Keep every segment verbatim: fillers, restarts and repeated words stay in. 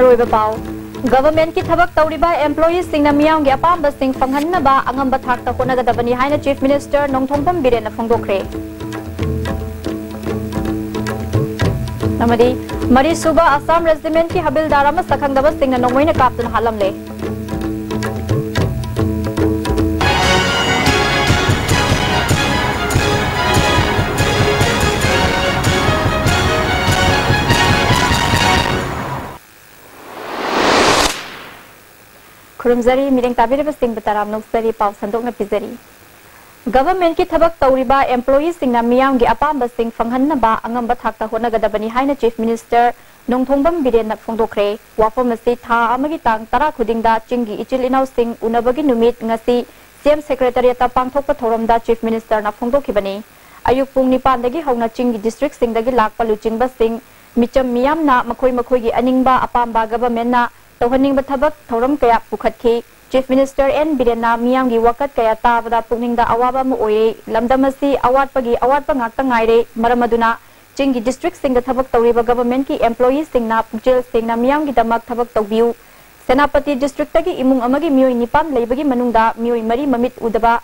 ꯑꯔꯣꯏꯕ ꯄꯥꯎ꯫ ꯒꯚꯔꯟꯃꯦꯟꯠꯀꯤ ꯊꯕꯛ ꯇꯧꯔꯤꯕ ꯑꯦꯝꯄ꯭ꯂꯣꯌꯤꯁꯤꯡꯅ ꯃꯤꯌꯥꯝꯒꯤ ꯑꯄꯥꯝꯕꯁꯤꯡ ꯐꯪꯍꯟꯅꯕ ꯑꯉꯝꯕ ꯊꯥꯛꯇ ꯍꯣꯠꯅꯒꯗꯕꯅꯤ ꯍꯥꯏꯅ ꯆꯤꯐ ꯃꯤꯅꯤꯁꯇꯔ ꯅꯣꯡꯊꯣꯝꯕꯝ ꯕꯤꯔꯦꯟꯅ ꯐꯣꯡꯗꯣꯛꯈ꯭ꯔꯦ꯫ ꯑꯃꯗꯤ ꯃꯔꯤꯁꯨꯕ ꯑꯁꯥꯝ ꯔꯦꯖꯤꯃꯦꯟꯠꯀꯤ ꯍꯕꯤꯜꯗꯥꯔ ꯑꯃ ꯁꯛꯈꯪꯗꯕꯁꯤꯡꯅ ꯅꯣꯡꯃꯩꯅ ꯀꯥꯞꯇꯨꯅ ꯍꯥꯠꯂꯝꯂꯦ꯫ ꯈꯨꯔꯨꯝꯖꯔꯤ, ꯃꯤꯠꯌꯦꯡ ꯇꯥꯕꯤꯔꯤꯕꯁꯤꯡꯕꯨ ꯇꯔꯥꯝꯅ ꯑꯣꯛꯆꯔꯤ꯫ ꯄꯥꯎ ꯁꯟꯗꯣꯛꯅ ꯄꯤꯖꯔꯤ꯫ ꯒꯚꯔꯟꯃꯦꯟꯠꯀꯤ ꯊꯕꯛ ꯇꯧꯔꯤꯕ ꯑꯦꯝꯄ꯭ꯂꯣꯌꯤꯁꯤꯡꯅ ꯃꯤꯌꯥꯝꯒꯤ ꯑꯄꯥꯝꯕꯁꯤꯡ ꯐꯪꯍꯟꯅꯕ ꯑꯉꯝꯕ ꯊꯥꯛꯇ ꯍꯣꯠꯅꯒꯗꯕꯅꯤ ꯍꯥꯏꯅ ꯆꯤꯐ ꯃꯤꯅꯤꯁꯇꯔ ꯅꯣꯡꯊꯣꯝꯕꯝ ꯕꯤꯔꯦꯟꯅ ꯐꯣꯡꯗꯣꯛꯈ꯭ꯔꯦ꯫ ꯋꯥꯐꯝ ꯑꯁꯤ ꯊꯥ ꯑꯃꯒꯤ ꯇꯥꯡ ꯇꯔꯥ ꯈꯨꯗꯤꯡꯗ ꯆꯤꯡꯒꯤ ꯏꯆꯤꯜ ꯏꯅꯥꯎꯁꯤꯡ ꯎꯅꯕꯒꯤ ꯅꯨꯃꯤꯠ ꯉꯁꯤ ꯁꯤꯑꯦꯝ ꯁꯦꯀ꯭ꯔꯦꯇꯔꯤꯌꯦꯠꯇ ꯄꯥꯡꯊꯣꯛꯄ ꯊꯧꯔꯝꯗ ꯆꯤꯐ ꯃꯤꯅꯤꯁꯇꯔꯅ ꯐꯣꯡꯗꯣꯛꯈꯤꯕꯅꯤ꯫ ꯑꯌꯨꯛ ꯄꯨꯡ ꯅꯤꯄꯥꯟꯗꯒꯤ ꯍꯧꯅ ꯆꯤꯡꯒꯤ ꯗꯤꯁꯇ꯭ꯔꯤꯛꯁꯤꯡꯗꯒꯤ ꯂꯥꯛꯄ ꯂꯨꯆꯤꯡꯕꯁꯤꯡ, ꯃꯤꯆꯝ ꯃꯤꯌꯥꯝꯅ ꯃꯈꯣꯏ ꯃꯈꯣꯏꯒꯤ ꯑꯅꯤꯡꯕ ꯑꯄꯥꯝꯕ ꯒꯚꯔꯟꯃꯦꯟꯠꯅ ꯇꯧꯍꯟꯅꯤꯡꯕ ꯊꯕꯛ ꯊꯧꯔꯝ ꯀꯌꯥ ꯄꯨꯈꯠꯈꯤ꯫ ꯆꯤꯐ ꯃꯤꯅꯤꯁꯇꯔ ꯑꯦꯟ ꯕꯤꯔꯦꯟꯅ ꯃꯤꯌꯥꯝꯒꯤ ꯋꯥꯀꯠ ꯀꯌꯥ ꯇꯥꯕꯗ ꯄꯨꯛꯅꯤꯡꯗ ꯑꯋꯥꯕ ꯑꯃ ꯑꯣꯏꯔꯦ꯫ ꯂꯝꯗꯝ ꯑꯁꯤ ꯑꯋꯥꯠꯄꯒꯤ ꯑꯋꯥꯠꯄ ꯉꯥꯛꯇ ꯉꯥꯏꯔꯦ꯫ ꯃꯔꯝ ꯑꯗꯨꯅ ꯆꯤꯡꯒꯤ ꯗꯤꯁꯇ꯭ꯔꯤꯛꯁꯤꯡꯗ ꯊꯕꯛ ꯇꯧꯔꯤꯕ ꯒꯚꯔꯟꯃꯦꯟꯠꯀꯤ ꯑꯦꯝꯄ꯭ꯂꯣꯌꯤꯁꯤꯡꯅ ꯄꯨꯛꯆꯦꯜ ꯁꯦꯡꯅ ꯃꯤꯌꯥꯝꯒꯤꯗꯃꯛ ꯊꯕꯛ ꯇꯧꯕꯤꯌꯨ꯫ ꯁꯦꯅꯥꯄꯇꯤ ꯗꯤꯁꯇ꯭ꯔꯤꯛꯇꯒꯤ ꯏꯃꯨꯡ ꯑꯃꯒꯤ ꯃꯤꯑꯣꯏ ꯅꯤꯄꯥꯟ ꯂꯩꯕꯒꯤ ꯃꯅꯨꯡꯗ ꯃꯤꯑꯣꯏ ꯃꯔꯤ ꯃꯃꯤꯠ ꯎꯗꯕ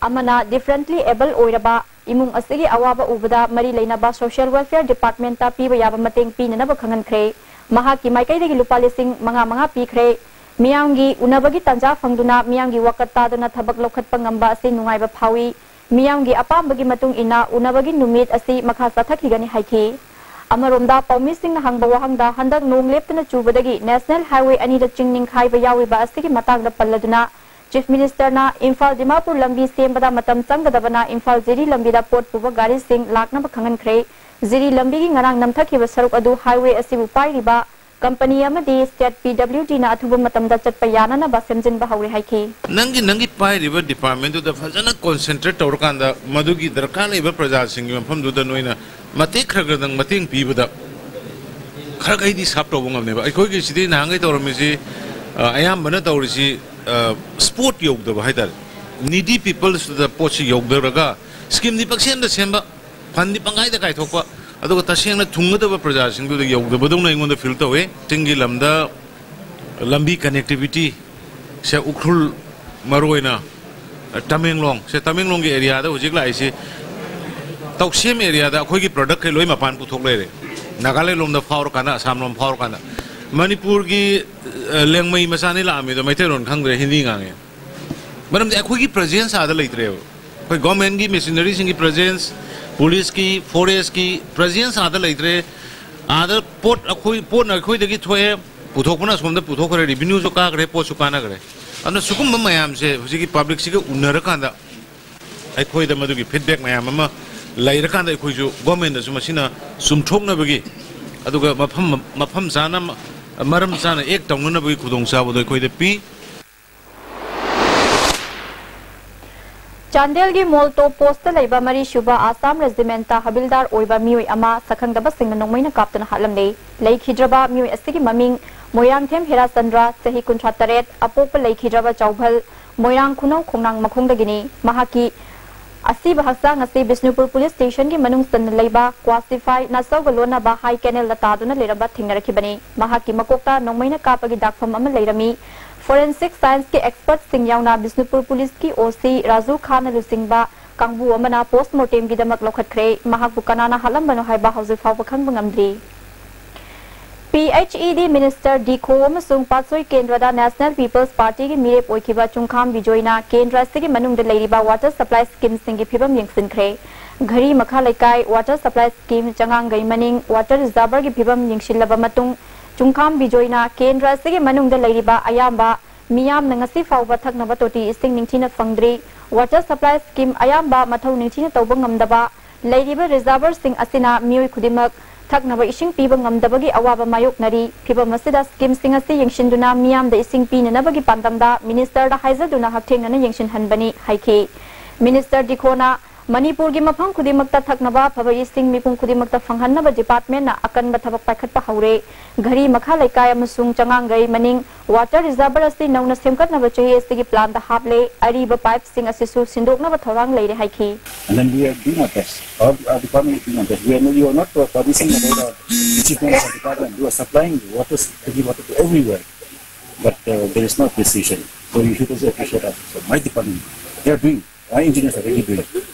ꯑꯃꯅ differently able ꯑꯣꯏꯔꯕ ꯏꯃꯨꯡ ꯑꯁꯤꯒꯤ ꯑꯋꯥꯕ ꯎꯕꯗ ꯃꯔꯤ ꯂꯩꯅꯕ social welfare departmentꯇ ꯄꯤꯕ ꯌꯥꯕ ꯃꯇꯦꯡ ꯄꯤꯅꯅꯕ ꯈꯪꯍꯟꯈ꯭ꯔꯦ꯫ ꯃꯍꯥꯛꯀꯤ ꯃꯥꯏꯀꯩꯗꯒꯤ ꯂꯨꯄꯥ ꯂꯤꯁꯤꯡ ꯃꯉꯥ ꯃꯉꯥ ꯄꯤꯈ꯭ꯔꯦ꯫ ꯃꯤꯌꯥꯝꯒꯤ ꯎꯅꯕꯒꯤ ꯇꯥꯟꯖꯥ ꯐꯪꯗꯨꯅ ꯃꯤꯌꯥꯝꯒꯤ ꯋꯥꯀꯠ ꯇꯥꯗꯨꯅ ꯊꯕꯛ ꯂꯧꯈꯠꯄ ꯉꯝꯕ ꯑꯁꯤ ꯅꯨꯡꯉꯥꯏꯕ ꯐꯥꯎꯏ꯫ ꯃꯤꯌꯥꯝꯒꯤ ꯑꯄꯥꯝꯕꯒꯤ ꯃꯇꯨꯡ ꯏꯟꯅ ꯎꯅꯕꯒꯤ ꯅꯨꯃꯤꯠ ꯑꯁꯤ ꯃꯈꯥ ꯆꯠꯊꯈꯤꯒꯅꯤ ꯍꯥꯏꯈꯤ꯫ ꯑꯃꯔꯣꯝꯗ ꯄꯥꯎꯃꯤꯁꯤꯡꯅ ꯍꯪꯕ ꯋꯥꯍꯪꯗ ꯍꯟꯗꯛ ꯅꯣꯡ ꯂꯦꯞꯇꯅ ꯆꯨꯕꯗꯒꯤ ꯅꯦꯁꯅꯦꯜ ꯍꯥꯏꯋꯦ ꯑꯅꯤꯗ ꯆꯤꯡ ꯅꯤꯡꯈꯥꯏꯕ ꯌꯥꯎꯔꯤꯕ ꯑꯁꯤꯒꯤ ꯃꯇꯥꯡꯗ ꯄꯜꯂꯗꯨꯅ ꯆꯤꯐ ꯃꯤꯅꯤꯁꯇꯔꯅ ꯏꯝꯐꯥꯜ ꯗꯤꯃꯥꯄꯨꯔ ꯂꯝꯕꯤ ꯁꯦꯝꯕꯗ ꯃꯇꯝ ꯆꯪꯒꯗꯕꯅ ꯏꯝꯐꯥꯜ ꯖꯤꯔꯤ ꯂꯝꯕꯤꯗ ꯄꯣꯠ ꯄꯨꯕ ꯒꯥꯔꯤꯁꯤꯡ ꯂꯥꯛꯅꯕ ꯈꯪꯍꯟꯈ꯭ꯔꯦ꯫ ꯖꯤꯔꯤ ꯂꯝꯕꯤꯒꯤ ꯉꯔꯥꯡ ꯅꯝꯊꯈꯤꯕ ꯁꯔꯨꯛ ꯑꯗꯨ ꯍꯥꯏꯋꯦ ꯑꯁꯤꯕꯨ ꯄꯥꯏꯔꯤꯕ ꯀꯝꯄꯅꯤ ꯑꯃꯗꯤ ꯁ꯭ꯇꯦꯠ ꯄꯤ ꯗꯕ꯭ꯂꯤꯎ ꯗꯤꯅ ꯑꯊꯨꯕ ꯃꯇꯝꯗ ꯆꯠꯄ ꯌꯥꯅꯅꯕ ꯁꯦꯝꯖꯤꯟꯕ ꯍꯧꯔꯦ ꯍꯥꯏꯈꯤ꯫ ꯅꯪꯒꯤ, ꯅꯪꯒꯤ ꯄꯥꯏꯔꯤꯕ departmentꯗꯨꯗ ꯐꯖꯅ concentrate ꯇꯧꯔꯀꯥꯟꯗ ꯃꯗꯨꯒꯤ ꯗꯔꯀꯥꯔ ꯂꯩꯕ ꯄ꯭ꯔꯖꯥꯁꯤꯡꯒꯤ ꯃꯐꯝꯗꯨꯗ ꯅꯣꯏꯅ ꯃꯇꯦꯛ ꯈꯔ ꯈꯔꯗꯪ ꯃꯇꯦꯡ ꯄꯤꯕꯗ ꯈꯔ ꯈꯩꯗꯤ ꯁꯥꯞ ꯇꯧꯕ ꯉꯝꯅꯦꯕ꯫ ꯑꯩꯈꯣꯏꯒꯤ ꯁꯤꯗꯤ ꯅꯍꯥꯟꯈꯩ ꯇꯧꯔꯝꯃꯤꯁꯤ, ꯑ, ꯑꯌꯥꯝꯕꯅ ꯇꯧꯔꯤꯁꯤ, ꯑ, spot ꯌꯧꯗꯕ ꯍꯥꯏꯇꯥꯔꯦ꯫ Needy peopleꯁꯇꯨꯗ ꯄꯣꯠꯁꯤ ꯌꯧꯗ꯭ꯔꯒ schemeꯗꯤ ꯄꯪꯁꯦꯝꯗ ꯁꯦꯝꯕ, fundꯗꯤ ꯄꯪꯀꯥꯏꯗ ꯀꯥꯏꯊꯣꯛꯄ, ꯑꯗꯨꯒ ꯇꯁꯦꯡꯅ ꯊꯨꯡꯒꯗꯕ ꯄ꯭ꯔꯖꯥꯁꯤꯡꯗꯨꯗ ꯌꯧꯗꯕꯗꯧꯅ ꯑꯩꯉꯣꯟꯗ ꯐꯤꯜ ꯇꯧꯋꯤ꯫ ꯆꯤꯡꯒꯤ ꯂꯝꯗ ꯂꯝꯕꯤ ꯀꯅꯦꯛꯇꯤꯚꯤꯇꯤ ꯁꯦ ꯎꯈ꯭ꯔꯨꯜ, ꯃꯔꯨꯑꯣꯏꯅ ꯇꯃꯦꯡꯂꯣꯡ ꯁꯦ, ꯇꯃꯦꯡꯂꯣꯡꯒꯤ ꯑꯦꯔꯤꯌꯥꯗ ꯍꯧꯖꯤꯛ ꯂꯥꯛꯏꯁꯤ, ꯇꯧꯁꯦꯝ ꯑꯦꯔꯤꯌꯥꯗ ꯑꯩꯈꯣꯏꯒꯤ ꯄ꯭ꯔꯗꯛꯈꯩ ꯂꯣꯏ ꯃꯄꯥꯟ ꯄꯨꯊꯣꯛ ꯂꯩꯔꯦ꯫ ꯅꯥꯒꯥꯂꯦꯟ ꯂꯣꯝꯗ ꯐꯥꯎꯔꯀꯥꯟꯗ, ꯑꯁꯥꯝ ꯂꯣꯝ ꯐꯥꯎꯔꯀꯥꯟꯗ, ꯃꯅꯤꯄꯨꯔꯒꯤ ꯑ, ꯂꯦꯡꯃꯩ ꯃꯆꯥꯅꯤ ꯂꯥꯛꯑꯝꯃꯤꯗꯣ ꯃꯩꯇꯩꯂꯣꯟ ꯈꯪꯗ꯭ꯔꯦ, ꯍꯤꯟꯗꯤ ꯉꯥꯡꯉꯦ꯫ ꯃꯔꯝꯗꯤ ꯑꯩꯈꯣꯏꯒꯤ ꯄ꯭ꯔꯖꯦꯟꯁ ꯑꯥꯗ ꯂꯩꯇ꯭ꯔꯦꯕ꯫ ꯑꯩꯈꯣꯏ ꯒꯣꯔꯃꯦꯟꯒꯤ ꯃꯦꯁꯤꯅꯔꯤꯁꯤꯡꯒꯤ ꯄ꯭ꯔꯖꯦꯟꯁ, ꯄꯨꯂꯤꯁꯀꯤ, ꯐꯣꯔꯦꯁꯀꯤ ꯄ꯭ꯔꯖꯦꯟꯁ ꯑꯥꯗ ꯂꯩꯇ꯭ꯔꯦ꯫ ꯑꯥꯗ ꯄꯣꯠ ꯑꯩꯈꯣꯏ, ꯄꯣꯠꯅ ꯑꯩꯈꯣꯏꯗꯒꯤ ꯊꯣꯛꯑꯦ, ꯄꯨꯊꯣꯛꯄꯅ ꯑꯁꯣꯝꯗ ꯄꯨꯊꯣꯛꯈ꯭ꯔꯦ, ꯔꯤꯚꯤꯅ꯭ꯌꯨꯁꯨ ꯀꯥꯈ꯭ꯔꯦ, ꯄꯣꯠꯁꯨ ꯀꯥꯟꯅꯈ꯭ꯔꯦ꯫ ꯑꯗꯨꯅ ꯁꯤꯒꯨꯝꯕ ꯃꯌꯥꯝꯁꯦ ꯍꯧꯖꯤꯛꯀꯤ ꯄꯕ꯭ꯂꯤꯛꯁꯤꯒ ꯎꯅꯔꯀꯥꯟꯗ ꯑꯩꯈꯣꯏꯗ ꯃꯗꯨꯒꯤ ꯐꯤꯗꯕꯦꯛ ꯃꯌꯥꯝ ꯑꯃ ꯂꯩꯔꯀꯥꯟꯗ ꯑꯩꯈꯣꯏꯁꯨ ꯒꯣꯔꯃꯦꯟꯗꯁꯨ ꯃꯁꯤꯅ ꯆꯨꯝꯊꯣꯛꯅꯕꯒꯤ, ꯑꯗꯨꯒ ꯃꯐꯝ, ꯃꯐꯝ ꯆꯥꯅ, ꯃꯔꯝ ꯆꯥꯅ ꯑꯦꯛ ꯇꯧꯅꯅꯕꯒꯤ ꯈꯨꯗꯣꯡꯆꯥꯕꯗꯣ ꯑꯩꯈꯣꯏꯗ ꯄꯤ꯫ ꯆꯥꯟꯗꯦꯜꯒꯤ ꯃꯣꯜꯇꯣ ꯄꯣꯁꯇ ꯂꯩꯕ ꯃꯔꯤꯁꯨꯕ ꯑꯁꯥꯝ ꯔꯦꯖꯤꯃꯦꯟꯇ ꯍꯕꯤꯜꯗꯥꯔ ꯑꯣꯏꯕ ꯃꯤꯑꯣꯏ ꯑꯃ ꯁꯛꯈꯪꯗꯕꯁꯤꯡꯅ ꯅꯣꯡꯃꯩꯅ ꯀꯥꯞꯇꯨꯅ ꯍꯥꯠꯂꯝꯂꯦ꯫ ꯂꯩꯈꯤꯗ꯭ꯔꯕ ꯃꯤꯑꯣꯏ ꯑꯁꯤꯒꯤ ꯃꯃꯤꯡ ꯃꯣꯏꯔꯥꯡꯊꯦꯝ ꯍꯦꯔꯥꯆꯟꯗ꯭ꯔ, ꯆꯍꯤ ꯀꯨꯟꯊ꯭ꯔꯥ ꯇꯔꯦꯠ, ꯑꯄꯣꯛꯄ ꯂꯩꯈꯤꯗ꯭ꯔꯕ ꯆꯥꯎꯚꯜ, ꯃꯣꯏꯔꯥꯡ ꯈꯨꯅꯧ ꯈꯣꯡꯅꯥꯡ ꯃꯈꯣꯡꯗꯒꯤꯅꯤ꯫ ꯃꯍꯥꯛꯀꯤ ꯑꯁꯤꯕ ꯍꯛꯆꯥꯡ ꯑꯁꯤ ꯕꯤꯁꯅꯨꯄꯨꯔ ꯄꯨꯂꯤꯁ ꯁ꯭ꯇꯦꯁꯟꯒꯤ ꯃꯅꯨꯡ ꯆꯟꯅ ꯂꯩꯕ ꯀ꯭ꯋꯥꯁꯤꯐꯥꯏ ꯅꯥꯆꯧꯒ ꯂꯣꯟꯅꯕ ꯍꯥꯏ ꯀꯦꯅꯦꯜꯗ ꯇꯥꯗꯨꯅ ꯂꯩꯔꯝꯕ ꯊꯦꯡꯅꯔꯛꯈꯤꯕꯅꯤ꯫ ꯃꯍꯥꯛꯀꯤ ꯃꯀꯣꯛꯇ ꯅꯣꯡꯃꯩꯅ ꯀꯥꯞꯄꯒꯤ ꯗꯥꯛꯐꯝ ꯑꯃ ꯂꯩꯔꯝꯃꯤ꯫ ꯐꯣꯔꯦꯟꯁꯤꯛ ꯁꯥꯏꯟꯁꯀꯤ ꯑꯦꯛꯁꯄꯔꯠꯁꯤꯡ ꯌꯥꯎꯅ ꯕꯤꯁꯅꯨꯄꯨꯔ ꯄꯨꯂꯤꯁꯀꯤ ꯑꯣ ꯁꯤ ꯔꯥꯖꯨ ꯈꯥꯟꯅ ꯂꯨꯆꯤꯡꯕ ꯀꯥꯡꯕꯨ ꯑꯃꯅ ꯄꯣꯁꯠꯃꯣꯔꯇꯦꯝꯒꯤꯗꯃꯛ ꯂꯧꯈꯠꯈ꯭ꯔꯦ꯫ ꯃꯍꯥꯛꯄꯨ ꯀꯅꯥꯅ ꯍꯥꯠꯂꯝꯕꯅꯣ ꯍꯥꯏꯕ ꯍꯧꯖꯤꯛ ꯐꯥꯎꯕ ꯈꯪꯕ ꯉꯝꯗ꯭ꯔꯤ꯫ ꯄꯤ ꯑꯩꯆ ꯏ ꯗꯤ ꯃꯤꯅꯤꯁꯇꯔ ꯗꯤ ꯈꯣ ꯑꯃꯁꯨꯡ ꯄꯥꯠꯁꯣꯏ ꯀꯦꯟꯗ꯭ꯔꯗ ꯅꯦꯁꯅꯦꯜ ꯄꯤꯄꯜꯁ ꯄꯥꯔꯇꯤꯒꯤ ꯃꯤꯔꯦꯞ ꯑꯣꯏꯈꯤꯕ ꯆꯨꯡꯈꯥꯝ ꯕꯤꯖꯣꯏꯅ ꯀꯦꯟꯗ꯭ꯔ ꯑꯁꯤꯒꯤ ꯃꯅꯨꯡꯗ ꯂꯩꯔꯤꯕ ꯋꯥꯇꯔ ꯁꯄ꯭ꯂꯥꯏ ꯁ꯭ꯀꯤꯝꯁꯤꯡꯒꯤ ꯐꯤꯕꯝ ꯌꯦꯡꯁꯤꯟꯈ꯭ꯔꯦ꯫ ꯘꯔꯤ ꯃꯈꯥ ꯂꯩꯀꯥꯏ ꯋꯥꯇꯔ ꯁꯄ꯭ꯂꯥꯏ ꯁ꯭ꯀꯤꯝ, ꯆꯉꯥꯡꯒꯩ ꯃꯅꯤꯡ ꯋꯥꯇꯔ ꯔꯤꯖꯥꯔꯚꯔꯒꯤ ꯐꯤꯕꯝ ꯌꯦꯡꯁꯤꯜꯂꯕ ꯃꯇꯨꯡ, ꯆꯨꯡꯈꯥꯝ ꯕꯤꯖꯣꯏꯅ ꯀꯦꯟꯗ꯭ꯔ ꯑꯁꯤꯒꯤ ꯃꯅꯨꯡꯗ ꯂꯩꯔꯤꯕ ꯑꯌꯥꯝꯕ ꯃꯤꯌꯥꯝꯅ ꯉꯁꯤ ꯐꯥꯎꯕ ꯊꯛꯅꯕ ꯇꯣꯇꯤ ꯏꯁꯤꯡ ꯅꯤꯡꯊꯤꯅ ꯐꯪꯗ꯭ꯔꯤ꯫ ꯋꯥꯇꯔ ꯁꯄ꯭ꯂꯥꯏ ꯁ꯭ꯀꯤꯝ ꯑꯌꯥꯝꯕ ꯃꯊꯧ ꯅꯤꯡꯊꯤꯅ ꯇꯧꯕ ꯉꯝꯗꯕ, ꯂꯩꯔꯤꯕ ꯔꯤꯖꯥꯔꯚꯔꯁꯤꯡ ꯑꯁꯤꯅ ꯃꯤꯑꯣꯏ ꯈꯨꯗꯤꯡꯃꯛ ꯊꯛꯅꯕ ꯏꯁꯤꯡ ꯄꯤꯕ ꯉꯝꯗꯕꯒꯤ ꯑꯋꯥꯕ ꯃꯥꯌꯣꯛꯅꯔꯤ꯫ ꯐꯤꯚꯝ ꯑꯁꯤꯗ ꯁ꯭ꯀꯤꯝꯁꯤꯡ ꯑꯁꯤ ꯌꯦꯡꯁꯤꯟꯗꯨꯅ ꯃꯤꯌꯥꯝꯗ ꯏꯁꯤꯡ ꯄꯤꯅꯅꯕꯒꯤ ꯄꯥꯟꯗꯝꯗ ꯃꯤꯅꯤꯁꯇꯔꯗ ꯍꯥꯏꯖꯗꯨꯅ ꯍꯛꯊꯦꯡꯅꯅ ꯌꯦꯡꯁꯤꯟꯍꯟꯕꯅꯤ ꯍꯥꯏꯈꯤ꯫ ꯃꯤꯅꯤꯁꯇꯔ ꯗꯤꯈꯣꯅ ꯃꯅꯤꯄꯨꯔꯒꯤ ꯃꯐꯝ ꯈꯨꯗꯤꯡꯃꯛꯇ ꯊꯛꯅꯕ ꯑꯐꯕ ꯏꯁꯤꯡ ꯃꯤꯄꯨꯝ ꯈꯨꯗꯤꯡꯃꯛꯇ ꯐꯪꯍꯟꯅꯕ ꯗꯤꯄꯥꯔꯠꯃꯦꯟꯅ ꯑꯀꯟꯕ ꯊꯕꯛ ꯄꯥꯏꯈꯠꯄ ꯍꯧꯔꯦ꯫ ꯘꯔꯤ ꯃꯈꯥ ꯂꯩꯀꯥꯏ ꯑꯃꯁꯨꯡ ꯆꯉꯥꯡꯒꯩ ꯃꯅꯤꯡ ꯋꯥꯇꯔ ꯔꯤꯖꯔꯚꯔ ꯑꯁꯤ ꯅꯧꯅ ꯁꯦꯝꯒꯠꯅꯕ ꯆꯍꯤ ꯑꯁꯤꯒꯤ ꯄ꯭ꯂꯥꯟꯗ ꯍꯥꯞꯂꯦ꯫ ꯑꯔꯤꯕ ꯄꯥꯏꯞꯁꯤꯡ ꯑꯁꯤꯁꯨ ꯁꯤꯟꯗꯣꯛꯅꯕ ꯊꯧꯔꯥꯡ ꯂꯩꯔꯦ ꯍꯥꯏꯈꯤ꯫ And then we are doing our best. Our, our department is doing our best. We are, we are not uh, publishing about our achievements of the department. We are supplying water, city water to everywhere. But uh, there is no appreciation. So you should also appreciate us. So my department, they are doing. Our engineers are really doing.